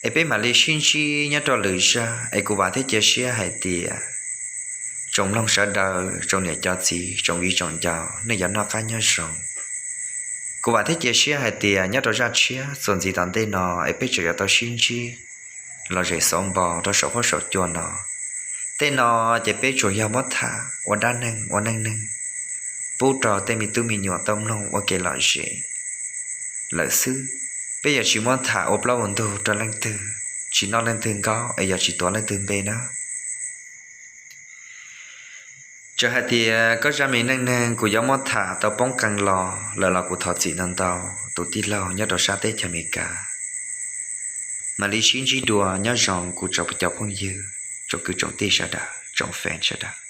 Es peb mam li sib ntsib nyob rau lwm zaj, es kuv vam thiab cia siab hais tias tsoom mloog sawv daws, tsoom niam cov txiv, tsoom viv tsoom ncaus, nej yuav noj qab nyob zoo. Kuv vam thiab cia siab hais tias nyob rau zaj tshiab txuas ntxiv tom ntej no es peb tseem yuav tau sib ntsib los zem xauv npo rau saum huab saum cua no. Tej no ces peb tsuas yog muab tham ua dab neeg ua neej neeg pub rau tej me tub me nyuam tau mloog ua kev lom zem lawm xwb. Peb yuav tsis muab tham ua plaub ua ntug rau leej twg, tsis noj leej twg nkaub es yuav tsis tuav leej twg npe na. Txawm hais tias koj zaj me neej neeg kuv yuav muab tham tau poob qee los lawm los kuv thov txim ntau ntau tus tij laug nyob rau sab teb chaws Amelikas. Mam li sib ntsib dua, nyob zoo kuv tsoom cov phooj ywg, tsoom kwv tsoom tij sawv daws, tsoom fan sawv daws.